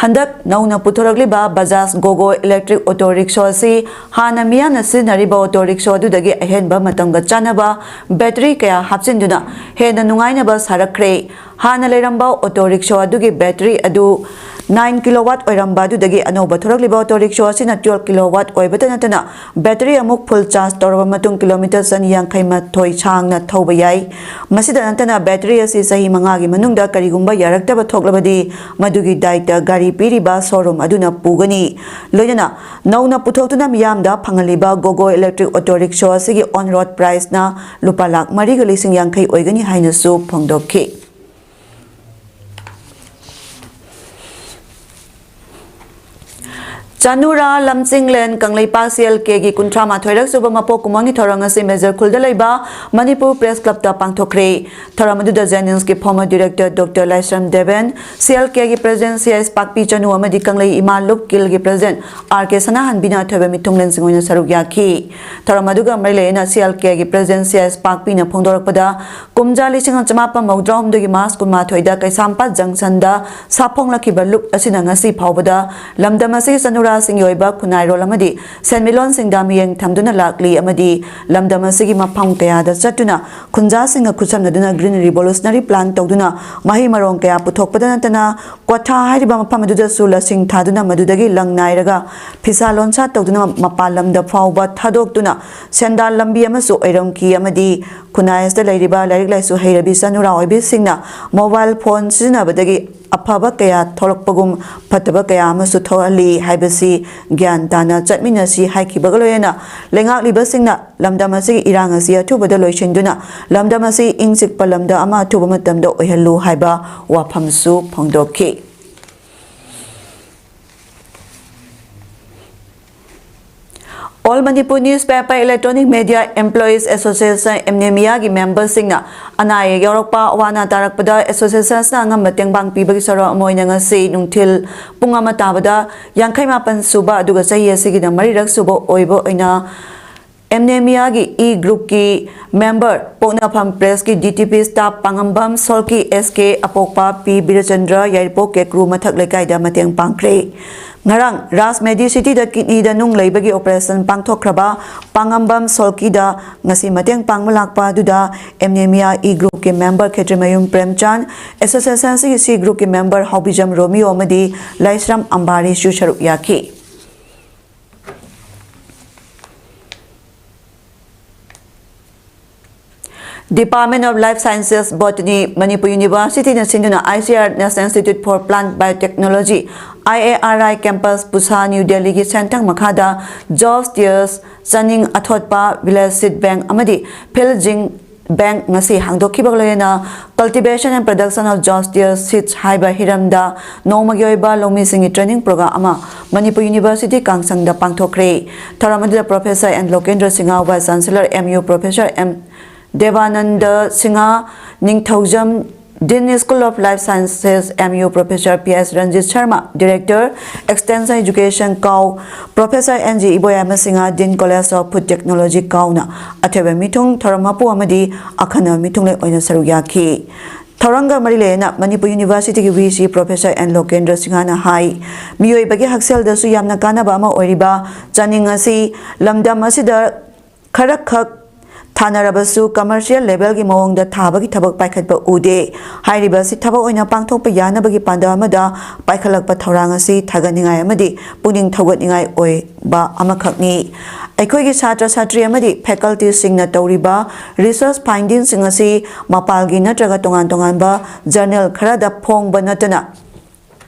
ꯍꯟꯗꯛ ꯅꯧꯅ ꯄꯨꯊꯣꯔꯛꯂꯤꯕ Bajaj gogo electric auto rickshaw ꯑꯁꯤ ꯍꯥꯟꯅ ꯃꯤꯌꯥꯝꯅ ꯁꯤꯖꯤꯟꯅꯔꯤꯕ ꯑꯣꯇꯣ ꯔꯤꯛꯁꯣ ꯑꯗꯨꯗꯒꯤ ꯑꯍꯦꯟꯕ ꯃꯇꯝꯒ ꯆꯥꯟꯅꯕ ꯕꯦꯇꯔꯤ ꯀꯌꯥ ꯍꯥꯞꯆꯤꯟꯗꯨꯅ ꯍꯦꯟꯅ ꯅꯨꯡꯉꯥꯏꯅꯕ ꯁꯥꯔꯛꯈ꯭ꯔꯦ꯫ ꯍꯥꯟꯅ ꯂꯩꯔꯝꯕ ꯑꯣꯇꯣ ꯔꯤꯛꯁꯣ ꯑꯗꯨꯒꯤ ꯕꯦꯇꯔꯤ ꯑꯗꯨ ꯅꯥꯏꯟ ꯀꯤꯂꯣꯋꯥꯠ ꯑꯣꯏꯔꯝꯕ ꯑꯗꯨꯗꯒꯤ ꯑꯅꯧꯕ ꯊꯣꯔꯛꯂꯤꯕ ꯑꯣꯇꯣ ꯔꯤꯛꯁꯣ ꯑꯁꯤꯅ ꯇꯨꯌꯦꯜꯞ ꯀꯤꯂꯣꯋꯥꯠ ꯑꯣꯏꯕꯇ ꯅꯠꯇꯅ ꯕꯦꯇꯔꯤ ꯑꯃꯨꯛ ꯐꯨꯜ ꯆꯥꯔꯖ ꯇꯧꯔꯕ ꯃꯇꯨꯡ ꯀꯤꯂꯣꯃꯤꯇꯔ ꯆꯅꯤ ꯌꯥꯡꯈꯩ ꯃꯥꯊꯣꯏ ꯁꯥꯡꯅ ꯊꯧꯕ ꯌꯥꯏ꯫ ꯃꯁꯤꯗ ꯅꯠꯇꯅ ꯕꯦꯇꯔꯤ ꯑꯁꯤ ꯆꯍꯤ ꯃꯉꯥꯒꯤ ꯃꯅꯨꯡꯗ ꯀꯔꯤꯒꯨꯝꯕ ꯌꯥꯔꯛꯇꯕ ꯊꯣꯛꯂꯕꯗꯤ ꯃꯗꯨꯒꯤ ꯗꯥꯏꯇ ꯒꯥꯔꯤ ꯄꯤꯔꯤꯕ ꯁꯣꯔꯨꯝ ꯑꯗꯨꯅ ꯄꯨꯒꯅꯤ꯫ ꯂꯣꯏꯅꯅ ꯅꯧꯅ ꯄꯨꯊꯣꯛꯇꯨꯅ ꯃꯤꯌꯥꯝꯗ ꯐꯪꯍꯜꯂꯤꯕ ꯒꯣꯒꯣ ꯏꯂꯦꯛꯇ꯭ꯔꯤꯛ ꯑꯣꯇꯣ ꯔꯤꯛꯁꯣ ꯑꯁꯤꯒꯤ ꯑꯣꯟ ꯔꯣꯗ ꯄ꯭ꯔꯥꯏꯁꯅ ꯂꯨꯄꯥ ꯂꯥꯈ ꯃꯔꯤꯒ ꯂꯤꯁꯤꯡ ꯌꯥꯡꯈꯩ ꯑꯣꯏꯒꯅꯤ ꯍꯥꯏꯅꯁꯨ ꯐꯣꯡꯗꯣꯛꯈꯤ꯫ ꯆꯅꯨꯔꯥ ꯂꯝꯆꯤꯡꯂꯦꯟ ꯀꯪꯂꯩꯄꯥꯛ ꯁꯤ ꯑꯦꯜ ꯀꯦꯒꯤ ꯀꯨꯟꯊ꯭ꯔꯥ ꯃꯥꯊꯣꯏꯔꯛ ꯁꯨꯕ ꯃꯄꯣꯛ ꯀꯨꯝꯑꯣꯟꯒꯤ ꯊꯧꯔꯝ ꯑꯁꯤ ꯃꯦꯖꯔ ꯈꯨꯜꯗ ꯂꯩꯕ ꯃꯅꯤꯄꯨꯔ ꯄ꯭ꯔꯦꯁ ꯀ꯭ꯂꯕꯇ ꯄꯥꯡꯊꯣꯛꯈ꯭ꯔꯦ꯫ ꯊꯧꯔꯝ ꯑꯗꯨꯗ ꯖꯦꯅꯤꯝꯁꯀꯤ former director doctor Laishram Deben, C L ꯀꯦꯒꯤ president C I ꯄꯥꯛꯄꯤ ꯆꯅꯨ ꯑꯃꯗꯤ ꯀꯪꯂꯩ ꯏꯃꯥ ꯂꯨꯞ ꯀꯤꯜꯒꯤ ꯄ꯭ꯔꯦꯁꯤꯗꯦꯟꯠ ꯑꯥꯔ ꯀꯦ ꯁꯅꯥꯍꯟꯕꯤꯅ ꯑꯊꯣꯏꯕ ꯃꯤꯊꯨꯡꯂꯦꯟꯁꯤꯡ ꯑꯣꯏꯅ ꯁꯔꯨꯛ ꯌꯥꯈꯤ꯫ ꯊꯧꯔꯝ ꯑꯗꯨꯒ ꯃꯔꯤ ꯂꯩꯅꯅ C L ꯀꯦꯒꯤ president C I ꯄꯥꯛꯄꯤꯅ ꯐꯣꯡꯗꯣꯔꯛꯄꯗ, ꯀꯨꯝꯖꯥ ꯂꯤꯁꯤꯡ ꯑꯃ ꯆꯃꯥꯄꯟ ꯃꯧꯗ꯭ꯔꯥ ꯍꯨꯝꯗꯣꯏꯒꯤ ꯃꯥꯔꯆ ꯀꯨꯟꯃꯥꯊꯣꯏꯗ ꯀꯩꯁꯥꯝꯄꯥꯠ ꯖꯪꯁꯟꯗ ꯁꯥꯐꯣꯡꯂꯛꯈꯤꯕ ꯂꯨꯞ ꯑꯁꯤꯅ ꯉꯁꯤ ꯐꯥꯎꯕꯗ ꯂꯝꯗꯝ ꯑꯁꯤꯒꯤ ꯆꯅꯨꯔꯥꯁꯤꯡꯒꯤ ꯑꯣꯏꯕ ꯈꯨꯟꯅꯥꯏꯔꯣꯜ ꯑꯃꯗꯤ ꯁꯦꯟꯃꯤꯠꯂꯣꯟꯁꯤꯡꯗ ꯃꯤꯠꯌꯦꯡ ꯊꯝꯗꯨꯅ ꯂꯥꯛꯂꯤ ꯑꯃꯗꯤ ꯂꯝꯗꯝ ꯑꯁꯤꯒꯤ ꯃꯐꯝ ꯀꯌꯥꯗ ꯆꯠꯇꯨꯅ ꯈꯨꯟꯖꯥꯁꯤꯡꯒ ꯈꯨꯠꯁꯝꯅꯗꯨꯅ ꯒ꯭ꯔꯤꯟ ꯔꯤꯚꯣꯂꯨꯁꯅꯔꯤ ꯄ꯭ꯂꯥꯟ ꯇꯧꯗꯨꯅ ꯃꯍꯩ ꯃꯔꯣꯡ ꯀꯌꯥ ꯄꯨꯊꯣꯛꯄꯗ ꯅꯠꯇꯅ ꯀ꯭ꯋꯥꯊꯥ ꯍꯥꯏꯔꯤꯕ ꯃꯐꯝ ꯑꯗꯨꯗꯁꯨ ꯂꯁꯤꯡ ꯊꯥꯗꯨꯅ ꯃꯗꯨꯗꯒꯤ ꯂꯪ ꯅꯥꯏꯔꯒ ꯐꯤꯁꯥ ꯂꯣꯟꯁꯥ ꯇꯧꯗꯨꯅ ꯃꯄꯥꯟ ꯂꯝꯗ ꯐꯥꯎꯕ ꯊꯥꯗꯣꯛꯇꯨꯅ ꯁꯦꯟꯗꯥꯟ ꯂꯝꯕꯤ ꯑꯃꯁꯨ ꯑꯣꯏꯔꯝꯈꯤ ꯑꯃꯗꯤ ꯈꯨꯟꯅꯥꯏ ꯑꯁꯤꯗ ꯂꯩꯔꯤꯕ ꯂꯥꯏꯔꯤꯛ ꯂꯥꯏꯁꯨ ꯍꯩꯔꯕꯤ ꯆꯅꯨꯔꯥ ꯑꯣꯏꯕꯤꯁꯤꯡꯅ ꯃꯣꯕꯥꯏꯜ ꯐꯣꯟ ꯁꯤꯖꯤꯟꯅꯕꯗꯒꯤ ꯑꯐꯕ ꯀꯌꯥ ꯊꯣꯛꯂꯛꯄꯒꯨꯝ ꯐꯠꯇꯕ ꯀꯌꯥ ꯑꯃꯁꯨ ꯊꯣꯛꯍꯜꯂꯤ ꯍꯥꯏꯕꯁꯤ ꯒ꯭ꯌꯥꯟ ꯇꯥꯅ ꯆꯠꯃꯤꯟꯅꯁꯤ ꯍꯥꯏꯈꯤꯕꯒ ꯂꯣꯏꯅꯅ ꯂꯩꯉꯥꯛꯂꯤꯕꯁꯤꯡꯅ ꯂꯝꯗꯝ ꯑꯁꯤꯒꯤ ꯏꯔꯥꯡ ꯑꯁꯤ ꯑꯊꯨꯕꯗ ꯂꯣꯏꯁꯤꯟꯗꯨꯅ ꯂꯝꯗꯝ ꯑꯁꯤ ꯏꯪ ꯆꯤꯛꯄ ꯂꯝꯗ ꯑꯃ ꯑꯊꯨꯕ ꯃꯇꯝꯗ ꯑꯣꯏꯍꯜꯂꯨ ꯍꯥꯏꯕ ꯋꯥꯐꯝꯁꯨ ꯐꯣꯡꯗꯣꯛꯈꯤ꯫ All Manipur Newspaper Electronic Media Employees Association, ꯑꯦꯝꯅꯦꯃꯤꯌꯥꯒꯤ ꯃꯦꯝꯕꯔꯁꯤꯡꯅ ꯑꯅꯥ ꯑꯌꯦꯛ ꯌꯥꯎꯔꯛꯄ, ꯑꯋꯥ ꯑꯅꯥ ꯇꯥꯔꯛꯄꯗ ꯑꯦꯁꯣꯁꯤꯌꯦꯁꯟꯁꯅ ꯑꯉꯝꯕ ꯃꯇꯦꯡ ꯄꯥꯡꯕꯤꯕꯒꯤ ꯁꯔꯨꯛ ꯑꯃ ꯑꯣꯏꯅ ꯉꯁꯤ ꯅꯨꯡꯊꯤꯜ ꯄꯨꯡ ꯑꯃ ꯇꯥꯕꯗ ꯌꯥꯡꯈꯩ ꯃꯥꯄꯟ ꯁꯨꯕ, ꯑꯗꯨꯒ ꯆꯍꯤ ꯑꯁꯤꯒꯤꯅ ꯃꯔꯤꯔꯛ ꯁꯨꯕ ꯑꯣꯏꯕ ꯑꯣꯏꯅ ꯑꯦꯝꯅꯦꯃꯤꯌꯥꯒꯤ ꯏ ꯒ꯭ꯔꯨꯞꯀꯤ ꯃꯦꯝꯕꯔ, ꯄꯣꯛꯅꯐꯝ ꯄ꯭ꯔꯦꯁꯀꯤ ꯗꯤ ꯇꯤ ꯄꯤ ꯁ꯭ꯇꯥꯐ ꯄꯥꯉꯝꯕꯝ ꯁꯣꯜꯀꯤ ꯑꯦꯁ ꯀꯦ ꯑꯄꯣꯛꯄ ꯄꯤ ꯕꯤꯔꯆꯟꯗ꯭ꯔ ꯌꯥꯏꯔꯤꯄꯣꯛ ꯀꯦꯀ꯭ꯔꯨ ꯃꯊꯛ ꯂꯩꯀꯥꯏꯗ ꯃꯇꯦꯡ ꯄꯥꯡꯈ꯭ꯔꯦ꯫ ꯉꯔꯥꯡ ꯔꯥꯖ ꯃꯦꯗꯤ ꯁꯤꯇꯤꯗ ꯀꯤꯗꯅꯤꯗ ꯅꯨꯡ ꯂꯩꯕꯒꯤ ꯑꯣꯄꯔꯦꯁꯟ ꯄꯥꯡꯊꯣꯛꯈ꯭ꯔꯕ ꯄꯥꯉꯝꯕꯝ ꯁꯣꯜꯀꯤꯗ ꯉꯁꯤ ꯃꯇꯦꯡ ꯄꯥꯡꯕ ꯂꯥꯛꯄ ꯑꯗꯨꯗ ꯑꯦꯝꯅꯦꯃꯤꯌꯥ ꯏ ꯒ꯭ꯔꯨꯞꯀꯤ ꯃꯦꯝꯕꯔ ꯈꯦꯇ꯭ꯔꯤꯃꯌꯨꯝ ꯄ꯭ꯔꯦꯝꯆꯥꯟ, ꯑꯦꯁꯣꯁꯤꯌꯦꯁꯟꯁꯤꯒꯤ ꯁꯤ ꯒ꯭ꯔꯨꯞꯀꯤ ꯃꯦꯝꯕꯔ ꯍꯥꯎꯕꯤꯖꯝ ꯔꯣꯃꯤꯌꯣ ꯑꯃꯗꯤ ꯂꯥꯏꯁ꯭ꯔꯝ ꯑꯝꯕꯥꯔꯤꯁꯁꯨ ꯁꯔꯨꯛ ꯌꯥꯈꯤ꯫ Department of Life Sciences Botany, Manipur Universityꯅ ꯁꯤꯟꯗꯨꯅ I C R National Institute for Plant Biotechnology, I A R I campus ꯄꯨꯁꯥ, ꯅ꯭ꯌꯨ ꯗꯦꯜꯂꯤꯒꯤ ꯁꯦꯟꯊꯪ ꯃꯈꯥꯗ Job Steers, ꯆꯥꯅꯤꯡ ꯑꯊꯣꯠꯄ, Village Seed Bank ꯑꯃꯗꯤ Field Zinc Bank ꯉꯁꯤ ꯍꯥꯡꯗꯣꯛꯈꯤꯕꯒ ꯂꯣꯏꯅꯅ Cultivation and Production of Job Steers Seeds ꯍꯥꯏꯕ ꯍꯤꯔꯝꯗ ꯅꯣꯡꯃꯒꯤ ꯑꯣꯏꯕ ꯂꯧꯃꯤꯁꯤꯡꯒꯤ training program ꯑꯃ ꯃꯅꯤꯄꯨꯔ University ꯀꯥꯡꯁꯪꯗ ꯄꯥꯡꯊꯣꯛꯈ꯭ꯔꯦ꯫ ꯊꯧꯔꯝ ꯑꯗꯨꯗ Professor N ꯂꯣꯀꯦꯟꯗ꯭ꯔ Singh, Vice Chancellor M U Professor M ꯗꯦꯕꯥꯅꯟꯗ Singh, Ningthoujam, Dean School of Life Sciences, M U Professor P S Ranjit Sharma, Director Extension Education ꯀꯥꯎ, Professor N G Iboyaima Singh, Dean College of Food Technology ꯀꯥꯎꯅ ꯑꯊꯣꯏꯕ ꯃꯤꯊꯨꯡ, ꯊꯧꯔꯝ ꯃꯄꯨ ꯑꯃꯗꯤ ꯑꯈꯟꯅꯕ ꯃꯤꯊꯨꯡꯂꯦꯟ ꯑꯣꯏꯅ ꯁꯔꯨꯛ ꯌꯥꯈꯤ꯫ ꯊꯧꯔꯝꯒ ꯃꯔꯤ ꯂꯩꯅꯅ Manipur Universityꯒꯤ V C Professor N ꯂꯣꯀꯦꯟꯗ꯭ꯔ ꯁꯤꯡꯍꯅ ꯍꯥꯏ, ꯃꯤꯑꯣꯏꯕꯒꯤ ꯍꯛꯁꯦꯜꯗꯁꯨ ꯌꯥꯝꯅ ꯀꯥꯟꯅꯕ ꯑꯃ ꯑꯣꯏꯔꯤꯕ ꯆꯥꯅꯤꯡ ꯑꯁꯤ ꯂꯝꯗꯝ ꯑꯁꯤꯗ ꯈꯔꯈꯛ ꯊꯥꯅꯔꯕꯁꯨ commercial levelꯒꯤ ꯃꯑꯣꯡꯗ ꯊꯥꯕꯒꯤ ꯊꯕꯛ ꯄꯥꯏꯈꯠꯄ ꯎꯗꯦ꯫ ꯍꯥꯏꯔꯤꯕ ꯑꯁꯤ ꯊꯕꯛ ꯑꯣꯏꯅ ꯄꯥꯡꯊꯣꯛꯄ ꯌꯥꯅꯕꯒꯤ ꯄꯥꯟꯗꯝ ꯑꯃꯗ ꯄꯥꯏꯈꯠꯂꯛꯄ ꯊꯧꯔꯥꯡ ꯑꯁꯤ ꯊꯥꯒꯠꯅꯤꯡꯉꯥꯏ ꯑꯃꯗꯤ ꯄꯨꯛꯅꯤꯡ ꯊꯧꯒꯠꯅꯤꯡꯉꯥꯏ ꯑꯣꯏꯕ ꯑꯃꯈꯛꯅꯤ꯫ ꯑꯩꯈꯣꯏꯒꯤ ꯁꯥꯇ꯭ꯔ ꯁꯥꯇ꯭ꯔꯤ ꯑꯃꯗꯤ facultyꯁꯤꯡꯅ ꯇꯧꯔꯤꯕ research findingꯁꯤꯡ ꯑꯁꯤ ꯃꯄꯥꯜꯒꯤ ꯅꯠꯇ꯭ꯔꯒ ꯇꯣꯉꯥꯟ ꯇꯣꯉꯥꯟꯕ journal ꯈꯔꯗ ꯐꯣꯡꯕ ꯅꯠꯇꯅ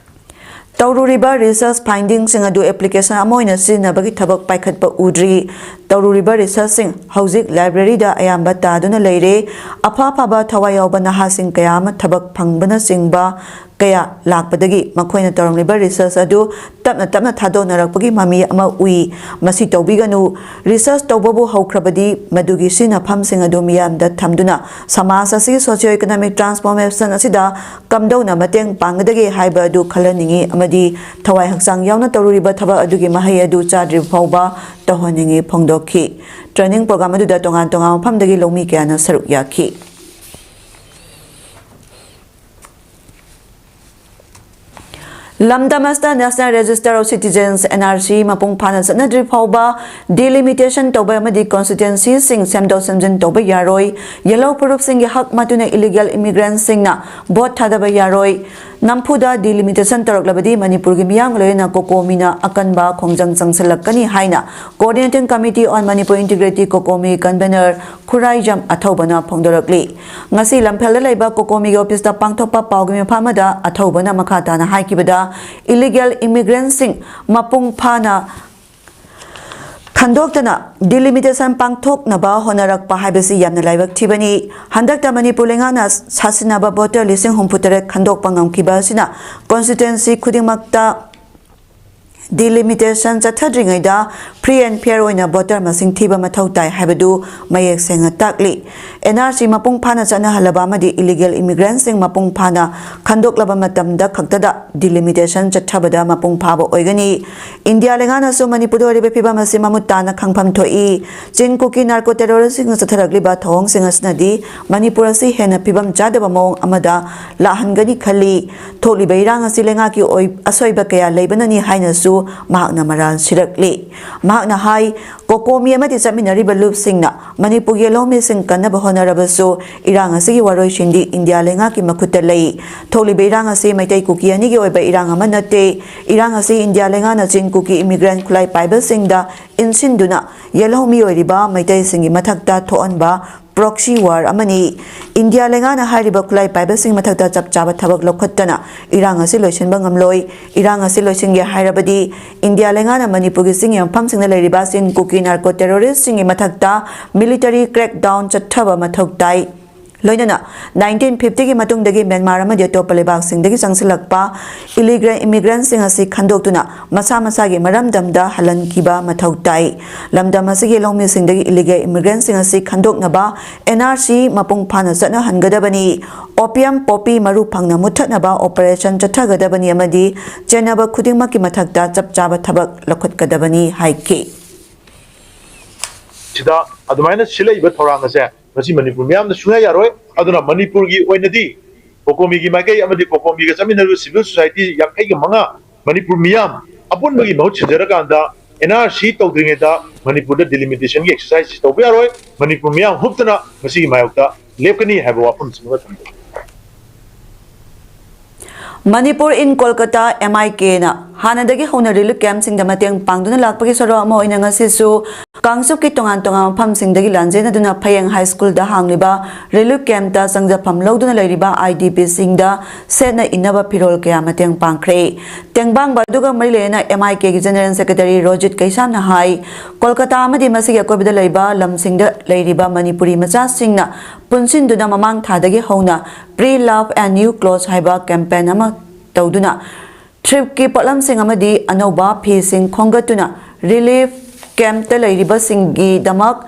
ꯇꯧꯔꯨꯔꯤꯕ research findingꯁꯤꯡ ꯑꯗꯨ application ꯑꯃ ꯑꯣꯏꯅ ꯁꯤꯖꯤꯟꯅꯕꯒꯤ ꯊꯕꯛ ꯄꯥꯏꯈꯠꯄ ꯎꯗ꯭ꯔꯤ꯫ ꯇꯧꯔꯨꯔꯤꯕ researchꯁꯤꯡ ꯍꯧꯖꯤꯛ libraryꯗ ꯑꯌꯥꯝꯕ ꯇꯥꯗꯨꯅ ꯂꯩꯔꯦ꯫ ꯑꯐ ꯑꯐꯕ ꯊꯋꯥꯏ ꯌꯥꯎꯕ ꯅꯍꯥꯁꯤꯡ ꯀꯌꯥ ꯑꯃ ꯊꯕꯛ ꯐꯪꯕꯅꯆꯤꯡꯕ ꯀꯌꯥ ꯂꯥꯛꯄꯗꯒꯤ ꯃꯈꯣꯏꯅ ꯇꯧꯔꯝꯂꯤꯕ research ꯑꯗꯨ ꯇꯞꯅ ꯇꯞꯅ ꯊꯥꯗꯣꯛꯅꯔꯛꯄꯒꯤ ꯃꯃꯤ ꯑꯃ ꯎꯏ꯫ ꯃꯁꯤ ꯇꯧꯕꯤꯒꯅꯨ꯫ Research ꯇꯧꯕꯕꯨ ꯍꯧꯈ꯭ꯔꯕꯗꯤ ꯃꯗꯨꯒꯤ ꯁꯤꯖꯤꯟꯅꯐꯝꯁꯤꯡ ꯑꯗꯨ ꯃꯤꯌꯥꯝꯗ ꯊꯝꯗꯨꯅ ꯁꯃꯥꯖ ꯑꯁꯤꯒꯤ socio economic transformation ꯑꯁꯤꯗ ꯀꯝꯗꯧꯅ ꯃꯇꯦꯡ ꯄꯥꯡꯒꯗꯒꯦ ꯍꯥꯏꯕ ꯑꯗꯨ ꯈꯜꯍꯟꯅꯤꯡꯏ ꯑꯃꯗꯤ ꯊꯋꯥꯏ ꯍꯛꯆꯥꯡ ꯌꯥꯎꯅ ꯇꯧꯔꯨꯔꯤꯕ ꯊꯕꯛ ꯑꯗꯨꯒꯤ ꯃꯍꯩ ꯑꯗꯨ ꯆꯥꯗ꯭ꯔꯤꯕ ꯐꯥꯎꯕ ꯇꯧꯍꯟꯅꯤꯡꯏ ꯐꯣꯡꯗꯣꯛꯈꯤ꯫ Training program ꯑꯗꯨꯗ ꯇꯣꯉꯥꯟ ꯇꯣꯉꯥꯟꯕ ꯃꯐꯝꯗꯒꯤ ꯂꯧꯃꯤ ꯀꯌꯥꯅ ꯁꯔꯨꯛ ꯌꯥꯈꯤ꯫ ꯂꯝꯗꯝ ꯑꯁꯤꯗ National Register of Citizens, N R C, ꯃꯄꯨꯡ ꯐꯥꯅ ꯆꯠꯅꯗ꯭ꯔꯤ ꯐꯥꯎꯕ delimitation ꯇꯧꯕ ꯑꯃꯗꯤ constituencyꯁꯤꯡ ꯁꯦꯝꯗꯣꯛ ꯁꯦꯝꯖꯤꯟ ꯇꯧꯕ ꯌꯥꯔꯣꯏ꯫ ꯌꯦꯜꯍꯧ ꯐꯨꯔꯨꯞꯁꯤꯡꯒꯤ ꯍꯛ ꯃꯇꯨꯅ illegal immigrantꯁꯤꯡꯅ vote ꯊꯥꯗꯕ ꯌꯥꯔꯣꯏ꯫ ꯅꯝꯐꯨꯗ delimitation ꯇꯧꯔꯛꯂꯕꯗꯤ ꯃꯅꯤꯄꯨꯔꯒꯤ ꯃꯤꯌꯥꯝꯒ ꯂꯣꯏꯅꯅ COCOMIꯅ ꯑꯀꯟꯕ ꯈꯣꯡꯖꯪ ꯆꯪꯁꯤꯜꯂꯛꯀꯅꯤ ꯍꯥꯏꯅ Coordinating Committee on Manipur Integrity, COCOMI, convener Khuraijam ꯑꯊꯧꯕꯅ ꯐꯣꯡꯗꯣꯔꯛꯂꯤ꯫ ꯉꯁꯤ ꯂꯝꯐꯦꯜꯗ ꯂꯩꯕ COCOMIꯒꯤ officeꯇ ꯄꯥꯡꯊꯣꯛꯄ ꯄꯥꯎꯒꯤ ꯃꯤꯐꯝ ꯑꯃꯗ ꯑꯊꯧꯕꯅ ꯃꯈꯥ ꯇꯥꯅ ꯍꯥꯏꯈꯤꯕꯗ, illegal immigrantꯁꯤꯡ ꯃꯄꯨꯡ ꯐꯥꯅ ꯈꯟꯗꯣꯛꯇꯅ delimitation ꯄꯥꯡꯊꯣꯛꯅꯕ ꯍꯣꯠꯅꯔꯛꯄ ꯍꯥꯏꯕꯁꯤ ꯌꯥꯝꯅ ꯂꯥꯏꯕꯛ ꯊꯤꯕꯅꯤ꯫ ꯍꯟꯗꯛꯇ ꯃꯅꯤꯄꯨꯔ ꯂꯩꯉꯥꯛꯅ ꯁꯥꯁꯤꯟꯅꯕ voter ꯂꯤꯁꯤꯡ ꯍꯨꯝꯐꯨ ꯇꯔꯦꯠ ꯈꯟꯗꯣꯛꯄ ꯉꯝꯈꯤꯕ ꯑꯁꯤꯅ constituency ꯈꯨꯗꯤꯡꯃꯛꯇ delimitation ꯆꯠꯊꯗ꯭ꯔꯤꯉꯩꯗ free and fair ꯑꯣꯏꯅ voter ꯃꯁꯤꯡ ꯊꯤꯕ ꯃꯊꯧ ꯇꯥꯏ ꯍꯥꯏꯕꯗꯨ ꯃꯌꯦꯛ ꯁꯦꯡꯅ ꯇꯥꯛꯂꯤ꯫ N R C ꯃꯄꯨꯡ ꯐꯥꯅ ꯆꯠꯅꯍꯜꯂꯕ ꯑꯃꯗꯤ illegal immigrantꯁꯤꯡ ꯃꯄꯨꯡ ꯐꯥꯅ ꯈꯟꯗꯣꯛꯂꯕ ꯃꯇꯝꯗ ꯈꯛꯇꯗ delimitation ꯆꯠꯊꯕꯗ ꯃꯄꯨꯡ ꯐꯥꯕ ꯑꯣꯏꯒꯅꯤ꯫ ꯏꯟꯗꯤꯌꯥ ꯂꯩꯉꯥꯛꯅꯁꯨ ꯃꯅꯤꯄꯨꯔꯗ ꯑꯣꯏꯔꯤꯕ ꯐꯤꯕꯝ ꯑꯁꯤ ꯃꯃꯨꯠ ꯇꯥꯅ ꯈꯪꯐꯝ ꯊꯣꯛꯏ꯫ ꯆꯤꯟ ꯀꯨꯀꯤ narco terroristꯁꯤꯡꯅ ꯆꯠꯊꯔꯛꯂꯤꯕ ꯊꯧꯑꯣꯡꯁꯤꯡ ꯑꯁꯤꯅꯗꯤ ꯃꯅꯤꯄꯨꯔ ꯑꯁꯤ ꯍꯦꯟꯅ ꯐꯤꯕꯝ ꯆꯥꯗꯕ ꯃꯑꯣꯡ ꯑꯃꯗ ꯂꯥꯛꯍꯟꯒꯅꯤ ꯈꯜꯂꯤ꯫ ꯊꯣꯛꯂꯤꯕ ꯏꯔꯥꯡ ꯑꯁꯤ ꯂꯩꯉꯥꯛꯀꯤ ꯑꯣꯏ-, ꯑꯁꯣꯏꯕ ꯀꯌꯥ ꯂꯩꯕꯅꯅꯤ ꯍꯥꯏꯅꯁꯨ ꯃꯍꯥꯛꯅ ꯃꯔꯥꯜ ꯁꯤꯔꯛꯂꯤ꯫ ꯃꯍꯥꯛꯅ ꯍꯥꯏ, COCOMI ꯑꯃꯗꯤ ꯆꯠꯃꯤꯟꯅꯔꯤꯕ ꯂꯨꯞꯁꯤꯡꯅ ꯃꯅꯤꯄꯨꯔꯒꯤ ꯂꯧꯃꯤꯁꯤꯡ ꯀꯟꯅꯕ ꯍꯣꯠꯅꯔꯕꯁꯨ ꯏꯔꯥꯡ ꯑꯁꯤꯒꯤ ꯋꯥꯔꯣꯏꯁꯤꯟꯗꯤ ꯏꯟꯗꯤꯌꯥ ꯂꯩꯉꯥꯛꯀꯤ ꯃꯈꯨꯠꯇ ꯂꯩ꯫ ꯊꯣꯛꯂꯤꯕ ꯏꯔꯥꯡ ꯑꯁꯤ ꯃꯩꯇꯩ ꯀꯨꯀꯤ ꯑꯅꯤꯒꯤ ꯑꯣꯏꯕ ꯏꯔꯥꯡ ꯑꯃ ꯅꯠꯇꯦ꯫ ꯏꯔꯥꯡ ꯑꯁꯤ ꯏꯟꯗꯤꯌꯥ ꯂꯩꯉꯥꯛꯅ ꯆꯤꯡ ꯀꯨꯀꯤ immigrant ꯈꯨꯠꯂꯥꯏ ꯄꯥꯏꯕꯁꯤꯡꯗ ꯏꯟꯁꯤꯟꯗꯨꯅ ꯌꯦꯜꯍꯧ ꯃꯤꯑꯣꯏꯔꯤꯕ ꯃꯩꯇꯩꯁꯤꯡꯒꯤ ꯃꯊꯛꯇ ꯊꯣꯛꯍꯟꯕ proxy war ꯑꯃꯅꯤ꯫ ꯏꯟꯗꯤꯌꯥ ꯂꯩꯉꯥꯛꯅ ꯍꯥꯏꯔꯤꯕ ꯈꯨꯠꯂꯥꯏ ꯄꯥꯏꯕꯁꯤꯡ ꯃꯊꯛꯇ ꯆꯞ ꯆꯥꯕ ꯊꯕꯛ ꯂꯧꯈꯠꯇꯅ ꯏꯔꯥꯡ ꯑꯁꯤ ꯂꯣꯏꯁꯤꯟꯕ ꯉꯝꯂꯣꯏ꯫ ꯏꯔꯥꯡ ꯑꯁꯤ ꯂꯣꯏꯁꯤꯟꯒꯦ ꯍꯥꯏꯔꯕꯗꯤ ꯏꯟꯗꯤꯌꯥ ꯂꯩꯉꯥꯛꯅ ꯃꯅꯤꯄꯨꯔꯒꯤ ꯆꯤꯡꯒꯤ ꯃꯐꯝꯁꯤꯡꯗ ꯂꯩꯔꯤꯕ ꯆꯤꯟ ꯀꯨꯀꯤ narco terroristꯁꯤꯡꯒꯤ ꯃꯊꯛꯇ military crackdown ꯆꯠꯊꯕ ꯃꯊꯧ ꯇꯥꯏ꯫ ꯂꯣꯏꯅꯅ nineteen fifty ꯒꯤ ꯃꯇꯨꯡꯗꯒꯤ ꯃ꯭ꯌꯥꯟꯃꯥꯔ ꯑꯃꯗꯤ ꯑꯇꯣꯞꯄ ꯂꯩꯕꯥꯛꯁꯤꯡꯗꯒꯤ ꯆꯪꯁꯤꯜꯂꯛꯄ ꯏꯂꯤꯒꯦꯜ ꯏꯃꯤꯒ꯭ꯔꯦꯟꯠꯁꯤꯡ ꯑꯁꯤ ꯈꯟꯗꯣꯛꯇꯨꯅ ꯃꯁꯥ ꯃꯁꯥꯒꯤ ꯃꯔꯝꯗꯝꯗ ꯍꯜꯍꯟꯈꯤꯕ ꯃꯊꯧ ꯇꯥꯏ꯫ ꯂꯝꯗꯝ ꯑꯁꯤꯒꯤ ꯂꯧꯃꯤꯁꯤꯡꯗꯒꯤ ꯏꯂꯤꯒꯦꯜ ꯏꯃꯤꯒ꯭ꯔꯦꯟꯠꯁꯤꯡ ꯑꯁꯤ ꯈꯟꯗꯣꯛꯅꯕ N R C ꯃꯄꯨꯡ ꯐꯥꯅ ꯆꯠꯅꯍꯟꯒꯗꯕꯅꯤ꯫ Opium poppy ꯃꯔꯨ ꯐꯪꯅ ꯃꯨꯠꯊꯠꯅꯕ operation ꯆꯠꯊꯒꯗꯕꯅꯤ ꯑꯃꯗꯤ ꯆꯦꯟꯅꯕ ꯈꯨꯗꯤꯡꯃꯛꯀꯤ ꯃꯊꯛꯇ ꯆꯞ ꯆꯥꯕ ꯊꯕꯛ ꯂꯧꯈꯠꯀꯗꯕꯅꯤ ꯍꯥꯏꯈꯤ꯫ ꯁꯤꯗ ꯑꯗꯨꯃꯥꯏꯅ ꯁꯤꯜꯂꯛꯏꯕ ꯊꯧꯔꯥꯡ ꯑꯁꯦ ꯃꯁꯤ ꯃꯅꯤꯄꯨꯔ ꯃꯤꯌꯥꯝꯅ ꯁꯨꯡꯌꯥ ꯌꯥꯔꯣꯏ꯫ ꯑꯗꯨꯅ ꯃꯅꯤꯄꯨꯔꯒꯤ ꯑꯣꯏꯅꯗꯤ COCOMIꯒꯤ ꯃꯥꯏꯀꯩ ꯑꯃꯗꯤ COCOMIꯒ ꯆꯠꯃꯤꯟꯅꯔꯤꯕ civil society ꯌꯥꯡꯈꯩꯒ ꯃꯉꯥ ꯃꯅꯤꯄꯨꯔ ꯃꯤꯌꯥꯝ ꯑꯄꯨꯟꯕꯒꯤ ꯃꯍꯨꯠ ꯁꯤꯟꯖꯔꯀꯥꯟꯗ N R C ꯇꯧꯗ꯭ꯔꯤꯉꯩꯗ ꯃꯅꯤꯄꯨꯔꯗ delimitationꯒꯤ exerciseꯁꯤ ꯇꯧꯕ ꯌꯥꯔꯣꯏ꯫ ꯃꯅꯤꯄꯨꯔ ꯃꯤꯌꯥꯝ ꯍꯨꯞꯇꯅ ꯃꯁꯤꯒꯤ ꯃꯥꯌꯣꯛꯇ ꯂꯦꯞꯀꯅꯤ ꯍꯥꯏꯕ ꯋꯥꯐꯝꯁꯤꯃꯒ ꯊꯝꯖꯒꯦ꯫ Manipur in Kolkata, M I Kꯅ ꯍꯥꯟꯅꯗꯒꯤ ꯍꯧꯅ relief campꯁꯤꯡꯗ ꯃꯇꯦꯡ ꯄꯥꯡꯗꯨꯅ ꯂꯥꯛꯄꯒꯤ ꯁꯔꯨꯛ ꯑꯃ ꯑꯣꯏꯅ ꯉꯁꯤꯁꯨ ꯀꯥꯡꯆꯨꯞꯀꯤ ꯇꯣꯉꯥꯟ ꯇꯣꯉꯥꯟꯕ ꯃꯐꯝꯁꯤꯡꯗꯒꯤ ꯂꯥꯟꯖꯦꯟꯅꯗꯨꯅ ꯐꯌꯦꯡ ꯍꯥꯏ ꯁ꯭ꯀꯨꯜꯗ ꯍꯥꯡꯂꯤꯕ relief campꯇ ꯆꯪꯖꯐꯝ ꯂꯧꯗꯨꯅ ꯂꯩꯔꯤꯕ IDPꯁꯤꯡꯗ ꯁꯦꯠꯅ ꯏꯟꯅꯕ ꯐꯤꯔꯣꯜ ꯀꯌꯥ ꯃꯇꯦꯡ ꯄꯥꯡꯈ꯭ꯔꯦ꯫ ꯇꯦꯡꯕꯥꯡꯕ ꯑꯗꯨꯒ ꯃꯔꯤ ꯂꯩꯅꯅ M I Kꯒꯤ General Secretary Rojit ꯀꯩꯁꯥꯝꯅ ꯍꯥꯏ, ꯀꯣꯜꯀꯇꯥ ꯑꯃꯗꯤ ꯃꯁꯤꯒꯤ ꯑꯀꯣꯏꯕꯗ ꯂꯩꯕ ꯂꯝꯁꯤꯡꯗ ꯂꯩꯔꯤꯕ ꯃꯅꯤꯄꯨꯔꯤ ꯃꯆꯥꯁꯤꯡꯅ ꯄꯨꯟꯁꯤꯟꯗꯨꯅ ꯃꯃꯥꯡ ꯊꯥꯗꯒꯤ ꯍꯧꯅ Pre Love and New Clothes ꯍꯥꯏꯕ campaign ꯑꯃ ꯇꯧꯗꯨꯅ thriftꯀꯤ ꯄꯣꯠꯂꯝꯁꯤꯡ ꯑꯃꯗꯤ ꯑꯅꯧꯕ ꯐꯤꯁꯤꯡ ꯈꯣꯝꯒꯠꯇꯨꯅ relief campꯇ ꯂꯩꯔꯤꯕꯁꯤꯡꯒꯤꯗꯃꯛ